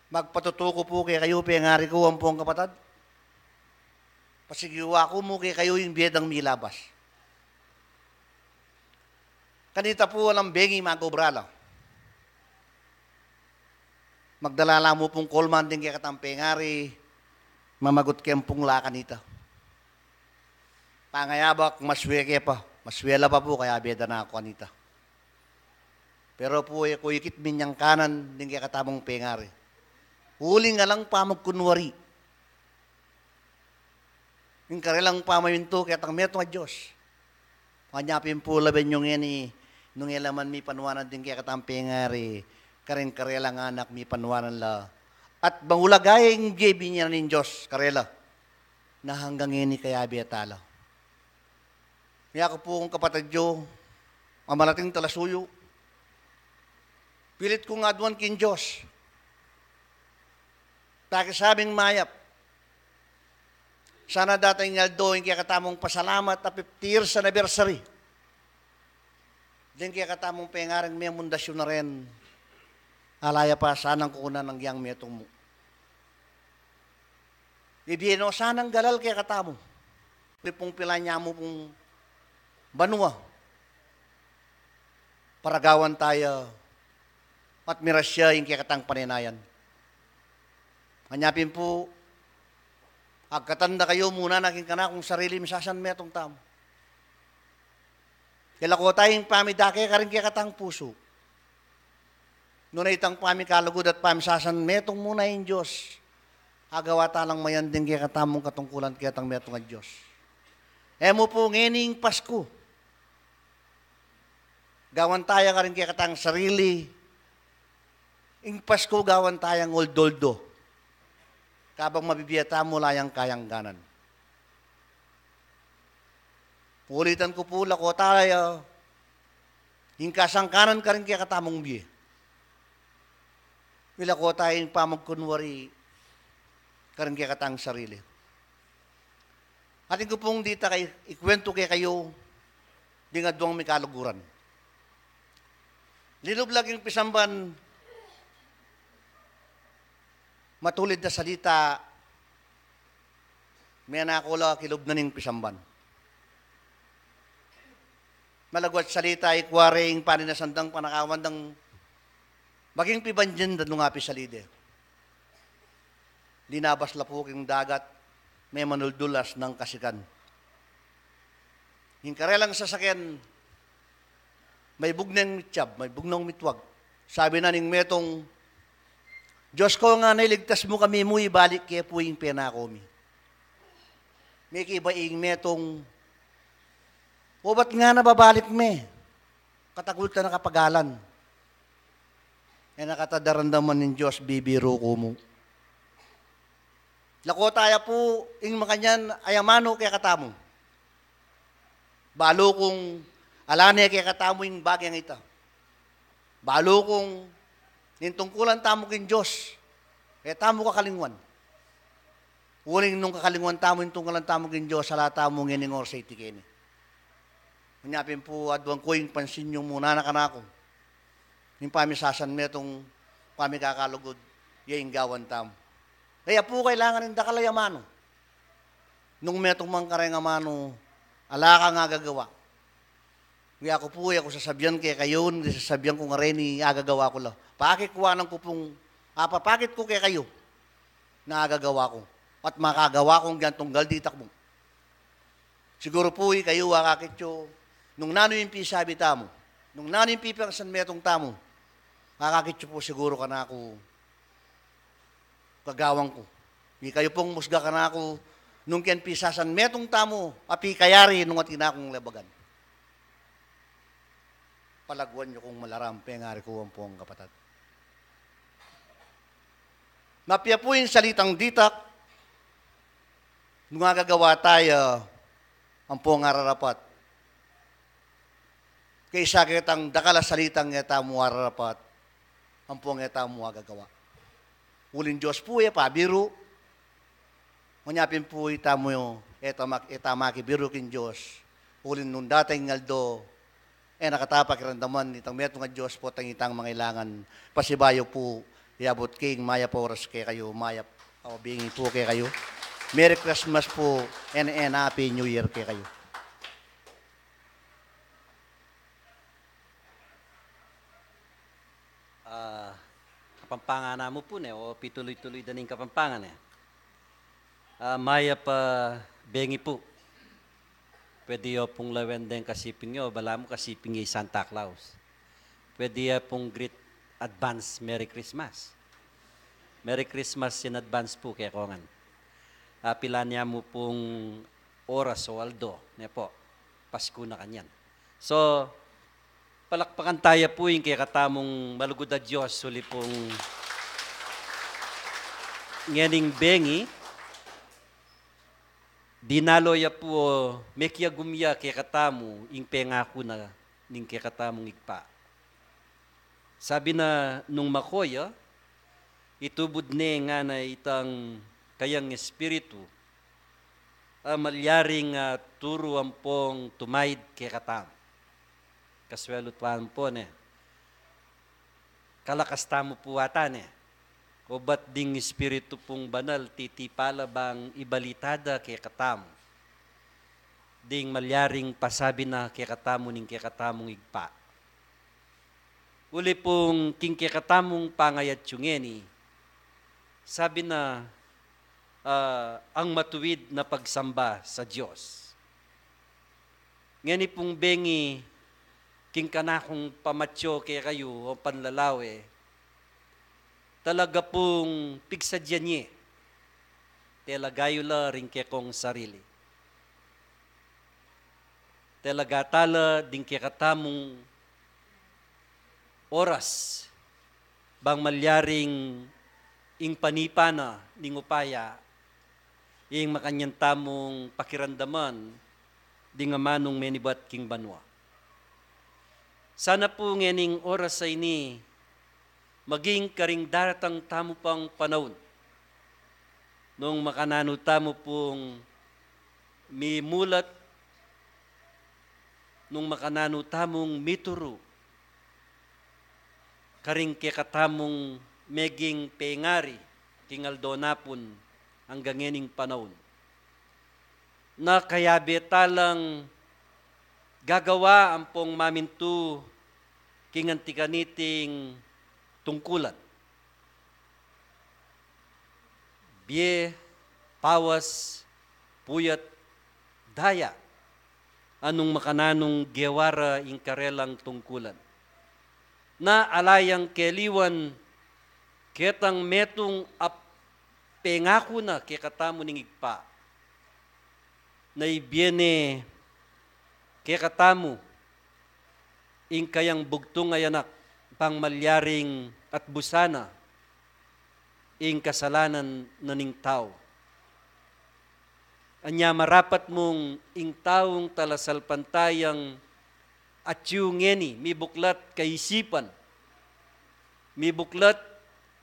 Magpatutu ku pu kekayu pengari ku ampong kapatad. Pasigiwa ku mu kekayu ing bie dang milabas. Kanita pu alang bengi magobra la. Magdala la mu pung kolman ding kekatang pengari, mamagut keng pung la kanita. Pangayabak, maswe ke pa, maswe la pa pu, kayabe da na ku kanita. Pero pu e ku ikit minyangkanan ding kekatamung pengari. Uling alang pamagkunwari. Ing karelang pamamintu ketang metung a Dios. Kanya pin pu lawen yu ngeni, nung e la man mipanwanan ding kekatang pengari, karing karelang anak mipanwanan la. At bang ulaga ing bie binye na ning Dios karela, na hanggang ngeni kayabe tala. Yaku pu kung kapatad yu, a malating talasuyu, pilit kung aduan king Dios. Pakisabing mayap. Sana datang ing aldo ing kekatamung pasalamat a fifty years anniversary ding kekatamung pengaring memundasyun na rin. Ala ya pa sanang kukunan anggiyang metung mu. Ibie no sanang galal kekatamu. Uli pung pilan ya mu pung banua. Paragawan taya at mirasya ing kekatang paninayan. Kanya pin pu, agkatan da kayu muna na king kanakung sarili, misasan metung tamu. Ilako taya ing pamidake karing kekatang pusu. Nune itang pamikalugud at pamisasan metung muna ing Dios. Agawa talang mayan ding kekatamung katungkulan ketang metung a Dios. E mu pu ngeni ing Pasku. Gawan taya karing kekatang sarili. Ing Pasku gawan tayang oldo-oldo. Kabang mabibie tamu la yang kayangganan. Ulitan ku pu, lako taya ing kasangkanan karing kekatamung bie. Ilako taya ing pamagkunwari karing kekatang sarili. Atin ku pung dita kay ikuwentu kekayu ding aduang mikaluguran. Linublag ing pisamban, matulid a salita, menakula kilub na ning pisamban. Malagwat salita, ikua re ing paninasan dang panakawan dang maging pibandian da nung apisalide. Linabas la pu king dagat, Memanuldulas nang kasikan. Ing karelang sasaken, maibug neng mityab, maibug neng mitwag. Sabi na ning metung, "Dios ko, ngana iligtas mu kami mu, ibalik ke pu ing penaku mi." Mekiba ing metung, "O, bat ngana babalik me? Katagul ta na kapagalan." E na kata daramdaman ning Dios, bibiru ku mu. Lako taya pu ing makanyan a amanu kekatamu. Balu kung ala ne kekatamu ing bagyang ita. Balu kung ning tungkulan tamu king Dios, e tamu kakalingwan. Uling nung kakalingwan tamu ing tungkulan tamu king Dios, ala tamu ngening oras a iti keni. Nya pin pu, aduan ku ing pansin yu mu na kanaku. Ing pamisasan metung pamikakalugud, ya ing gawan tamu. Kaya pu kailangan ing dakal a amanu. Nung metung man kareng amanu, ala kang agagawa. Kaya ku pu, e ku sasabian kekayu, nung sasabian ku ngeni, agagawa ku la. Pakikuanan ku pung, apapakit ku kekayu na agagawa ku. At makagawa kung gyan tunggal ditak mu. Siguru pu ikayu, akakit yu, nung nanu ing pisabi tamu, nung nanu ing pipisasan metung tamu, akakit yu pu siguru kanaku, kagawang ku. Ikayu pung musga kanaku, nung keng pisasan metung tamu, a pikayari nung atin akung lebagan. Palaguan yu kung malaram, pengari ku ampong kapatad. Mapia pu ing salitang ditak, nung agagawa taya ampong ararapat. Kesa ketang dakal a salitang e tamu ararapat, ampong e tamu agagawa. Uling Dios pu e pabiru, manyapin pu itamu, e tama, e tama kibiru king Dios. Uling nung datang ing aldo, e na kata pakiramdaman itang metung a Dios potang itang mangailangan. Pasibayu pu, yabut king mayap a oras kekayu, mayap a bengi pu kekayu. Merry Christmas pu, and, and Happy New Year kekayu. Ah, Kapampangan na mu pu ne, o pituloy-tuloy da ning Kapampangan ne. Ah, mayap a bengi pu. Pwede yu pung lawen deng kasiping yu, balamu kasiping yu i Santa Claus. Pwede yu pung greet advance Merry Christmas. Merry Christmas in advance pu kekongan. Ah, pilan ya mu pung oras o aldo, ne pu. Pasku na kanyan. So, palakpakan taya pu ing kekatamung malugud a Dios, uli pung ngening bengi, dinalo ya pu o mekiagum ya kekatamu ing pengaku na ning kekatamung Ibpa. Sabi na nung mako ya, itubud ne ngana itang kayang Espiritu, a malyaring, ah, turu ampong tumaid kekatamu. Kasuelu tuan pu ne. Kalakas tamu pu ata ne. Obat ding Espiritu pung Banal, titipa la bang ibalita da kekatamu ding malyaring pasabi na kekatamu ning kekatamung Ibpa. Uli pung king kekatamung pangayatsu ngeni, sabi na, ah, ang matuwid na pagsamba sa Dios. Ngeni pung bengi king kanakung pamatyu kekayu o panlalawe, talaga pung pigsadyan ye. Talaga yu la ring kekong sarili. Talaga tala ding kekatamung oras bang malyaring ing panipa na ning upaya, ing makanyan tamung pakiramdaman ding amanung menibat king banua. Sana pu ngening oras a ini maging karing daratang tamu pang panaun, nung makananu tamu pung mimulat, nung makananu tamung mituru karing kekatamung meging pengari king aldo napun anggang ngening panaun. Na kayabe talang gagawa ampong mamintu king anti kaniting tungkulan. Bie, pawas, puyat daya, anung makananung gewa ra ing karelang tungkulan. Na ala yang keliwan ketang metung a pengaku na kekatamu ning Ibpa, na ibie ne kekatamu ing kayang bugtung a Anak, bang malyaring atbusan na ing kasalanan na ning tau. Anya marapat mung ing taung talasalpantayang atiu ngeni, mibuklat kaisipan, mibuklat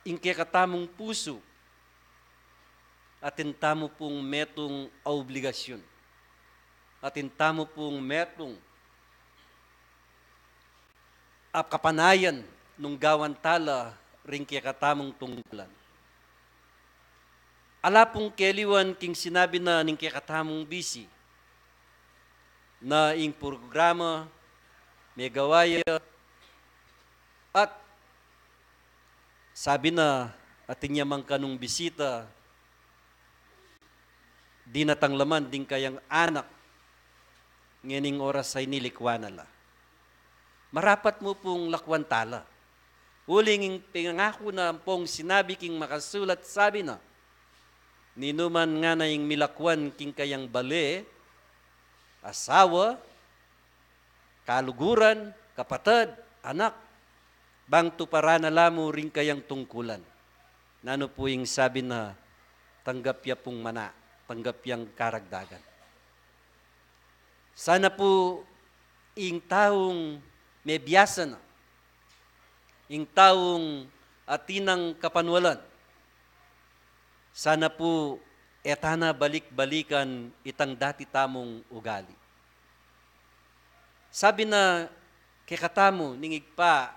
ing kekatamung pusu, atin tamu pung metung a obligasyun, atin tamu pung metung a kapanayan nung gawan tala ring kekatamung tungkulan. Ala pung keliwan king sinabi na ning kekatamung bisi, na ing programa megawa ya, at sabi na, atin ya mang kanung bisita, dinatang la man ding kayang anak, ngening oras a ini likwan na la. Marapat mu pung lakwan tala. Uling ing pengaku na ampong sinabi king makasulat, sabi na, ninuman ngana ing milakwan king kayang bale, asawa, kaluguran, kapatad, anak, bang tuparan na la mu ring kayang tungkulan. Nanu pu ing sabi na, tanggap ya pung mana, tanggap yang karagdagan. Sana pu ing taung mebiasa na, ing taung atin nang kapanwalan, sana pu e ta na balik-balikan itang dati tamung ugali. Sabi na kekatamu ning Ibpa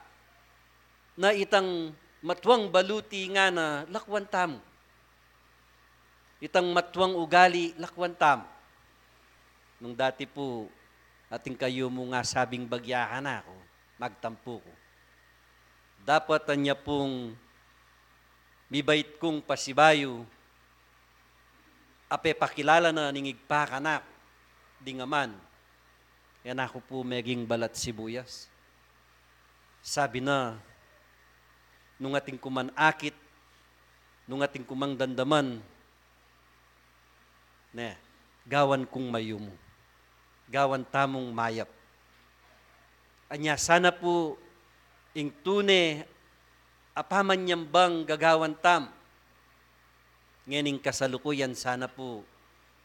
na itang matuang baluti ngana lakwan tamu. Itang matuang ugali lakwan tamu. Nung dati pu, atin kayu mung asabing bagya kanaku, magtampu ku. Dapat anya pung mibait kung pasibayu a pepakilala na ning Ibpa kanaku ding aman, e na ku pu meging balat sibuyas. Sabi na, nung atin ku man akit, nung atin ku mang damdaman, ne, gawan kung mayumu, gawan tamung mayap. Anya sana pu ing tune a pamanyambang gagawan tamu ngening kasalukuyan, sana pu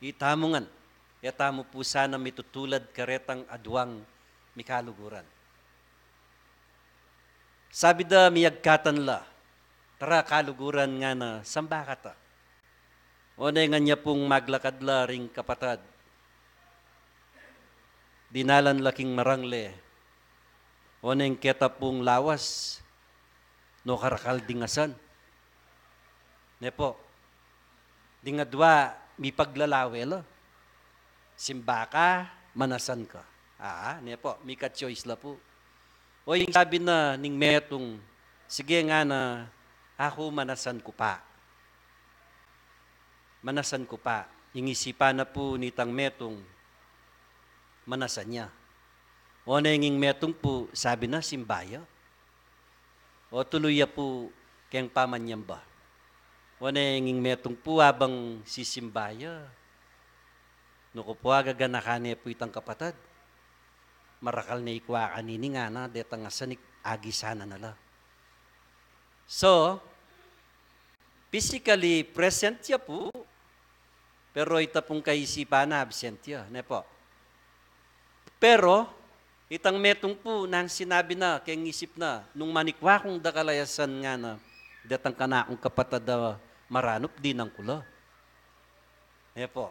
itamu ngan, e tamu pu sana mitutulad karetang aduang mikaluguran. Sabi da miyagkatan la, tara kaluguran ngana, samba kata. One ngan ya pung maglakad la ring kapatad. Dinalan la king marangle. One ing keta pung lawas, no karakal ding asan. Ne pu, ding adwa mipaglalawe la. Simba ka, manasan ka. Aa, ne pu, mika-choice la pu. O ing sabi na ning metung, sige ngana, aku manasan ku pa. Manasan ku pa. Ing isipan na pu nitang metung, manasan ya. One ing metung pu, sabi na simba ya. O tuluy ya pu keng pamanyamba. One ing metung pu, abang sisimba ya, nuku pu, agaganakan ne pu itang kapatad. Marakal ne ikua kanini ngana, detang asan, agisan na la. So, physically present ya pu, pero ita pung kaisipan na absent ya, ne pu. Pero itang metung pu nang sinabi na keng isip na, nung manikua kung dakal a asan ngana, detang kanakung kapatad a maranup, dinan ku la. Ne pu.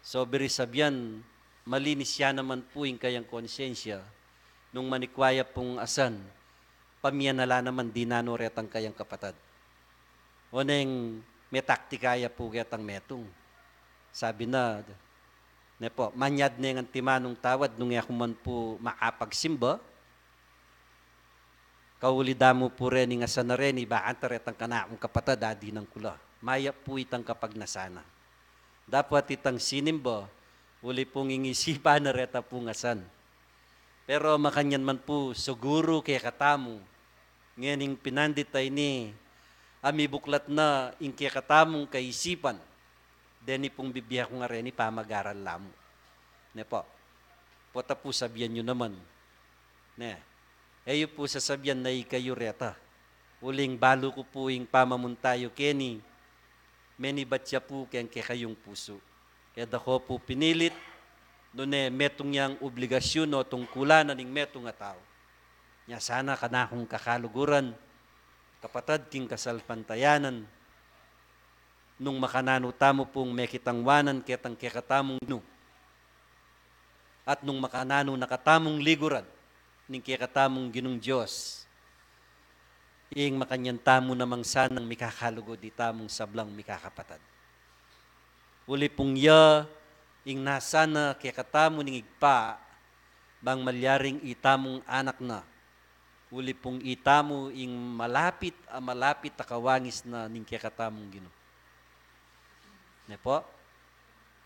So, buri sabian, malinis ya naman pu ing kayang konsensya nung manikua ya pung asan, pamian na la naman dinan no retang kayang kapatad. Oneng metaktika ya pu ketang metung. Sabi na, ne pu, manyad ne ngan timanung tawad nung e ku man pu makapagsimba, kauli da mu pu reni ngan sana reni, bakanta retang kanakung kapatad, adinan ku la. Mayap pu itang kapagnasan na. Dapat itang sinimba, uli pung ing isipan na reta pung asan. Pero makanyan man pu, siguru kekatamu, ngening pinandit a ini, a mibuklat na ing kekatamung kaisipan, deni pung bibie kung areni pamagaral la mu. Ne pu? Pota pu sabian yu naman. Ne, e yu pu sasabian na ikayu reta. Uling balu ku pu ing pamamunta yu keni, menibat ya pu keng kekayung pusu. E da ko pu pinilit, nune metung yang obligasyun o tungkulan na ning metung a tau. Nya sana kanakung kakaluguran, kapatad king kasalpantayanan, nung makananu tamu pung mekitang wanan ketang kekatamung Ginu, at nung makananu na katamung liguran ning kekatamung Ginung Dios, ing makanyan tamu namang sanang mikakalugud itamung sablang mikakapatad. Uli pung ya ing nasa na kekatamu ning Ibpa, bang malyaring itamung anak na. Uli pung itamu ing malapit a malapit a kawangis na ning kekatamung Ginu. Ne pu?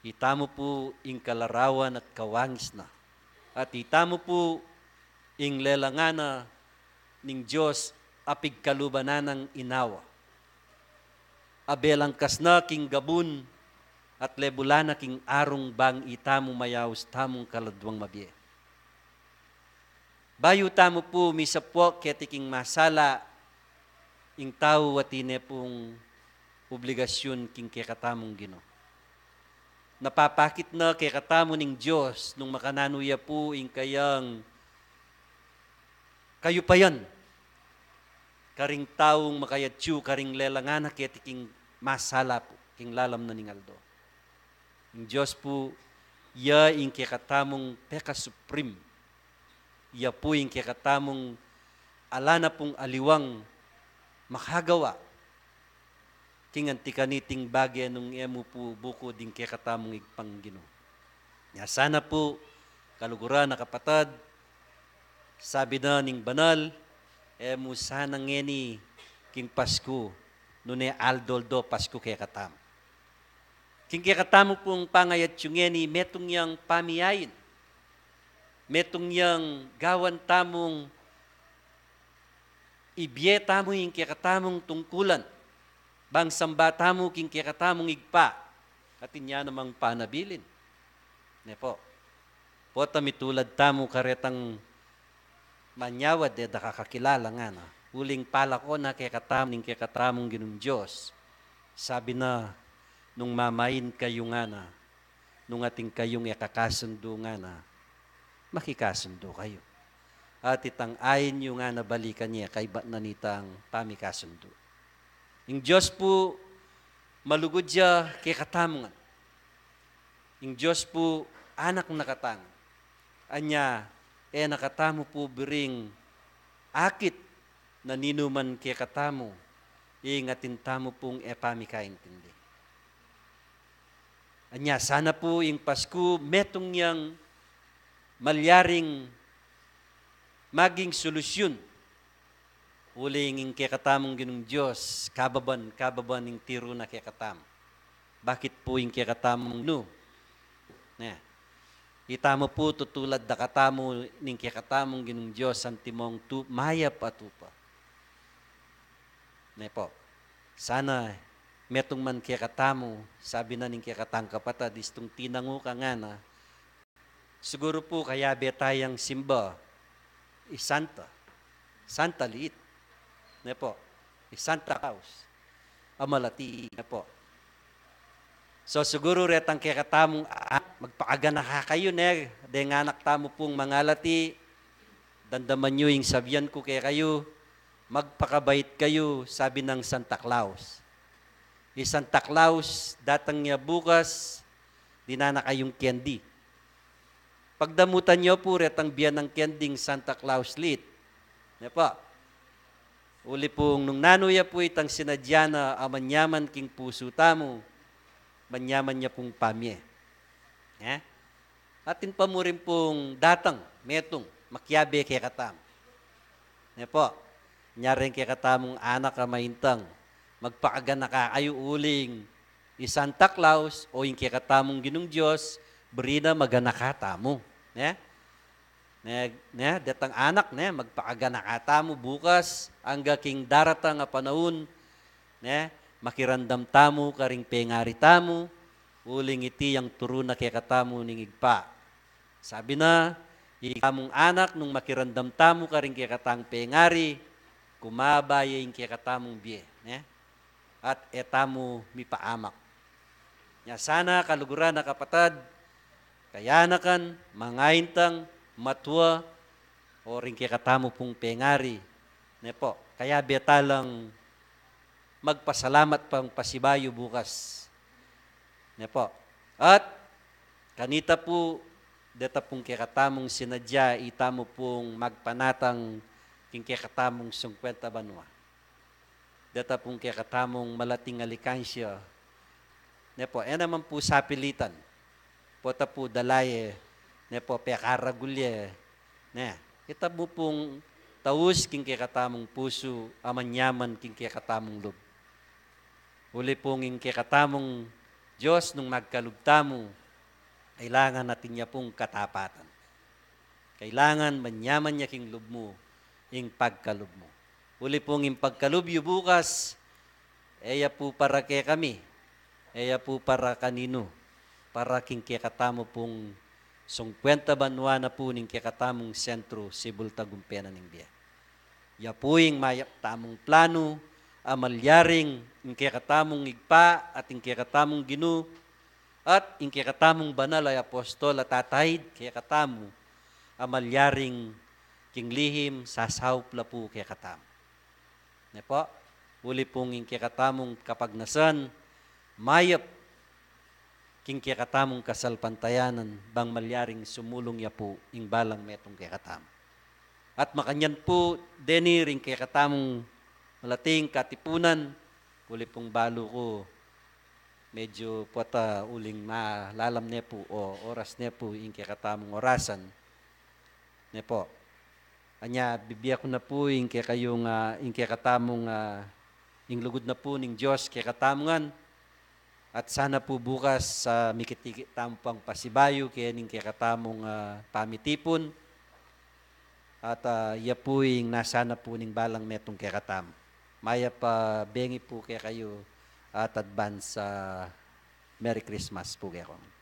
Itamu pu ing kalarawan at kawangis na. At itamu pu ing lelangan na ning Dios a pigkaluban na nang inawa. A belangkas na king gabun at lebulan na king arung bang itamu mayaus tamung kaladwang mabie. Bayu tamu pu misapua keti king masala, ing tau atin ne pung obligasyun king kekatamung Ginu. Napapakit na kekatamu ning Dios nung makananu ya pu ing kayang kayupayan karing taung makayatyu karing lelangan na keti king masala pu king lalam na ning aldo. Ing Dios pu, ya ing kekatamung peka supreme. Ya pu ing kekatamung ala na pung aliwang makagawa king anti kaniting bage nung e mu pu bukud ing kekatamung Ibpang Ginu. Nya sana pu, kaluguran a kapatad, sabi na ning banal, e mu sana ngeni king Pasku, nune aldo-aldo Pasku kekatamu. King kekatamu pung pangayatyu ngeni, metung yang pamiyain, metung yang gawan tamung ibie tamu ing kekatamung tungkulan, bang samba tamu king kekatamung Ibpa, atin ya namang panabilin. Ne pu? Pota mitulad tamu karetang manyawad e da ka kakilala ngana. Uling palako na kekatamu ning kekatamung Ginung Dios. Sabi na, nung mamain kayu ngana, nung atin kayung e kakasundu ngana, makikasundu kayu. At itang ain yu ngana balikan ye kaybat na nitang pamikasundu. Ing Dios pu malugud ya kekatamu ngan. Ing Dios pu anak na katamu. Anya, e na katamu pu biring akit na ninuman kekatamu, ing atin tamu pung e pamikaintindi. Anya, sana pu ing Pasku metung yang malyaring maging solusyun. Uling ing kekatamung Ginung Dios, kababan, kababan ing tiru na kekatamu. Bakit pu ing kekatamung Ginu? Ne. Itamu pu tutulad da katamu ning kekatamung Ginung Dios antimong tu mayap a tupa. Ne pu. Sana metung man kekatamu, sabi na ning kekatang kapatad, istung tinangu ka ngana, siguru pu kayabe tayang simba i Santa. Santa Liit. Ne pu? I Santa Claus. A malati, ne pu? So, siguru retang kekatamung, ah, magpaaganaka kayu, ne, deng anak tamu pung mangalati, damdaman yu ing sabian ku kekayu, magpakabait kayu, sabi nang Santa Claus. I Santa Claus, datang ya bukas, dinan na kayung candy. Pagdamutan yu pu retang bianan kending Santa Claus Liit. Ne pu? Uli pung nung nanu ya pu itang sinadya na a manyaman king pusu tamu, manyaman ya pung pamie. Ne? Atin pa mu rin pung datang, metung, makiabe kekatamu. Ne pu? Nya rin kekatamung anak a maintang, magpaaganaka kayu uling i Santa Claus o ing kekatamung Ginung Dios, buri na maganaka tamu, ne? Ne, ne, detang anak, ne, magpakaganaka tamu bukas, angga king daratang a panaun, ne, makiramdam tamu karing pengari tamu, uling iti yang turu na kekatamu ning Ibpa. Sabi na, ikamung anak, nung makiramdam tamu karing kekatang pengari, kumaba ya ing kekatamung bie, ne? At e tamu mipaamak. Nya sana, kaluguran a kapatad, kayanakan, mangaintang, matua, o ring kekatamu pung pengari, ne po, kayabe ta lang magpasalamat pang pasibayu bukas. Ne po. At kanita pu, deta pung kekatamung sinadya, itamu pung magpanatang king kekatamung singkwenta banua. Deta pung kekatamung malating alikansya. Ne po, e naman pu sapilitan. Pota pu dalaye, ne po, pekaragul ye. Ne, itamu pung taus king kekatamung pusu, a manyaman king kekatamung lub. Uli pung ing kekatamung Dios nung magkalub tamu, kailangan atin ya pung katapatan. Kailangan manyaman ya king lub mu ing pagkalub mu. Uli pung ing pagkalub yu bukas, e ya pu para kekami, e ya pu para kaninu, para king kekatamu pung singkwenta banua na pu ning kekatamung sentru, Cebu, tagumpe na ning bie. Ya pu ing mayap tamung planu, a malyaring ing kekatamung Ibpa at ing kekatamung Ginu, at ing kekatamung banal a apostol a tataid kekatamu, a malyaring king lihim sasaup la pu kekatamu. Ne po, uli pung ing kekatamung kapagnasan, mayap king kekatamung kasalpantayanan, bang malyaring sumulung ya pu ing balang metung kekatamu. At makanyan pu, deni ring kekatamung malating katipunan, uli pung balu ku, medyu pota uling malalam ne pu o oras ne pu ing kekatamung orasan. Ne po. Anya, bibie ku na pu ing kekayung, ah, ing kekatamung, ah, ing lugud na pu ning Dios kekatamu ngan. At sana pu bukas, ah, mikit-ikit tamu pang pasibayu keni king kekatamung, ah, pamitipun. At, ah, ya pu ing nasa na pu ning balang metung kekatamu. Mayap a bengi pu kekayu at advance, ah, Merry Christmas pu kekongan.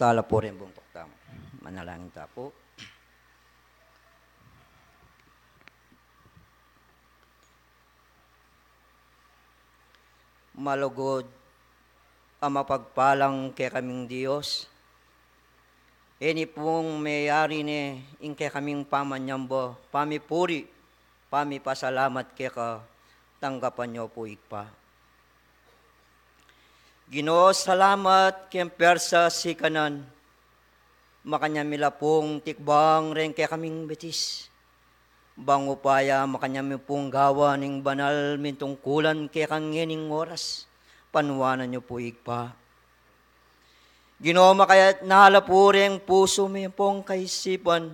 Tala pu ring bungkuk tamu. Manalangin ta pu. Malugud a mapagpalang kekaming Dios, ini pung meyari ne ing kekaming pamanyamba, pamipuri, pamipasalamat keka, tanggapan yu pu, Ibpa. Ginu, salamat keng persa sikanan, makanyan mi la pung tikbang reng kekaming betis. Bang upaya makanyan mi pung gawan ing banal mintungkulan keka ngening oras, panuanan yu pu, Ibpa. Ginu, makayatna la pu reng pusu mi pung kaisipan.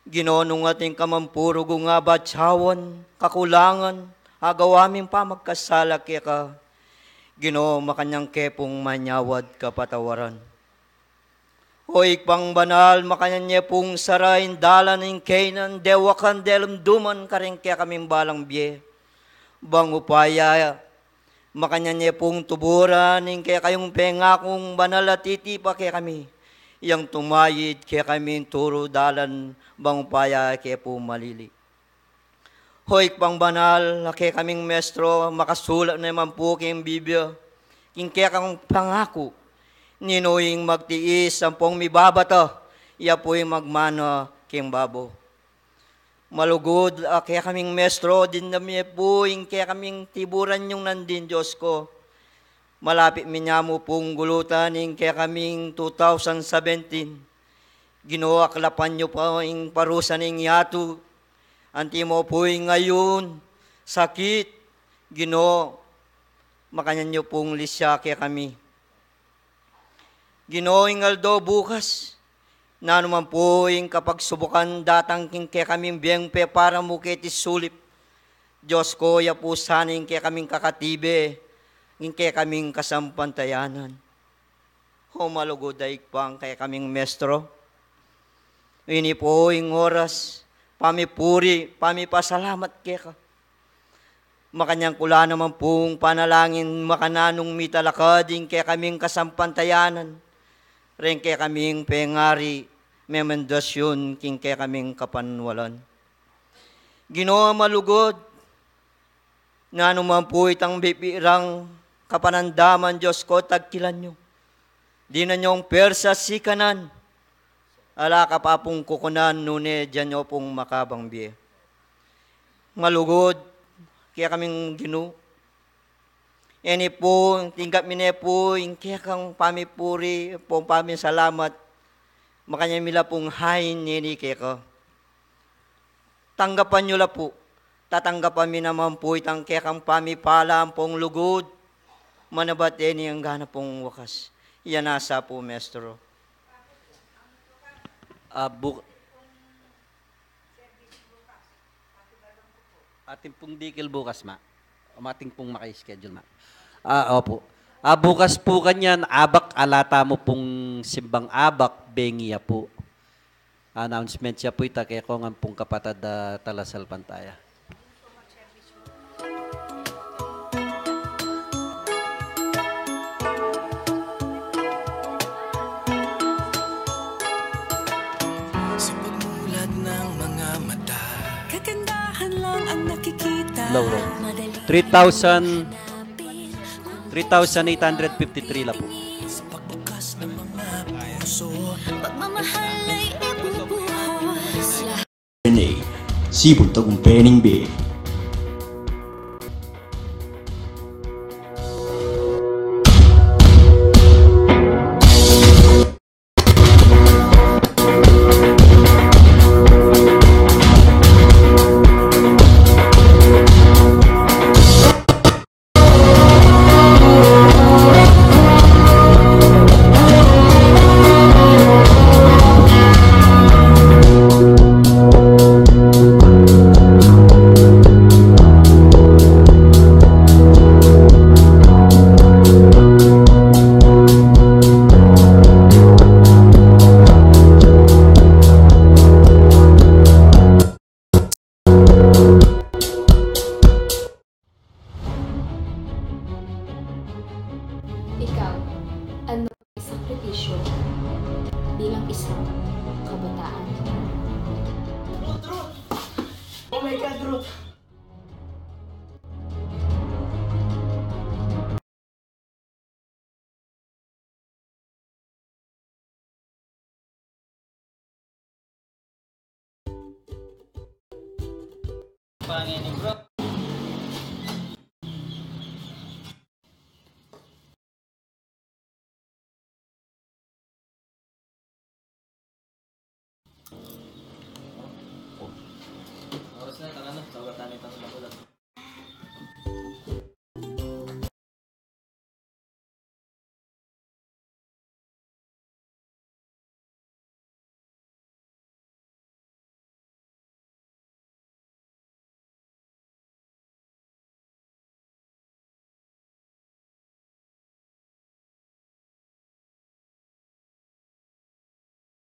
Ginu, nung atin ka mang puru gung abat, sawan, kakulangan, agawa ming pamagkasala keka, Ginu, makanyan ke pung manyawad kapatawaran. O Ibpang banal, makanyan ye pung sara ing dalan ning kaynan, dewakan, delumduman kareng kekaming balang bie. Bang upaya makanyan ye pung tuburan ing kekayung pengakung banal a titipa kekami, yang tumayid kekami ing turu dalan, bang upaya ke pu malili. O Ibpang banal, a kekaming Maestro, makasulat ne man pu king Biblia ing kekang pangaku, ninu ing magtiis ampong mibabata, iya pu ing magmana king babo. Malugud a kekaming Maestro, dimdam ye pu ing kekaming tiburan yung nandin, Dios ku. Malapit mi namu pung gulutan ing kekaming two thousand seventeen. Ginu, aklapan yu pa ing parusa ning yatu. Antimo pu ing ayun, sakit, Ginu, makanyan yu pung lisya kekami. Ginu, ing aldo bukas, nanu man pu ing kapagsubukan datang king kekaming bieng pepara mu keti sulip, Dios ku, iya pu sana ing kekaming kakatibe, ing kekaming kasampantayanan. O malugud a Ibpa, ing kekaming Maestro, ini pu ing oras pamipuri, pamipasalamat keka. Makanyan ku la naman pung panalangin makananu nung mitalakad ing kekaming kasampantayanan reng kekaming pengari, memendasyun king kekaming kapanwalan. Ginu a malugud, nanu man pu itang bibirang kapanandaman, Dios ku, tagkilan yu. Dinan yung persa sikanan, ala ka pa pung kukunan, nune dinan yu pung makabang bie. Malugud kekaming Ginu, ini pu, tinggap mi ne pu ing kekang pamipuri, pung pamisalamat, makanyan mi la pung hain ini keka. Tanggapan yu la pu. Tatanggapan mi naman pu itang kekang pamipala ampong lugud, manabat ini angga na pung wakas. Iya nasa pu, Maestro. Ah, bu-, atin pung dikil bukas, ma. O, atin pung maka-schedule, ma. Ah, opo. Ah, bukas pu kanyan, abak, ala tamu pung simbang abak, bengi ya pu. Announcement ya pu ita kekong ampong kapatad a talasalpantaya. Sa pagmulat ng mga mata, kagandahan lang ang nakikita. Low, low. Madali three thousand, three thousand eight hundred fifty-three la pu. Sa pagbukas ng mga puso, pagmamahal ay ibubuhos. Rene, sibul tagumpay ning bie. Pedro. Pangin ni bro. Oras na, tara na. Saugatan na itang makulat.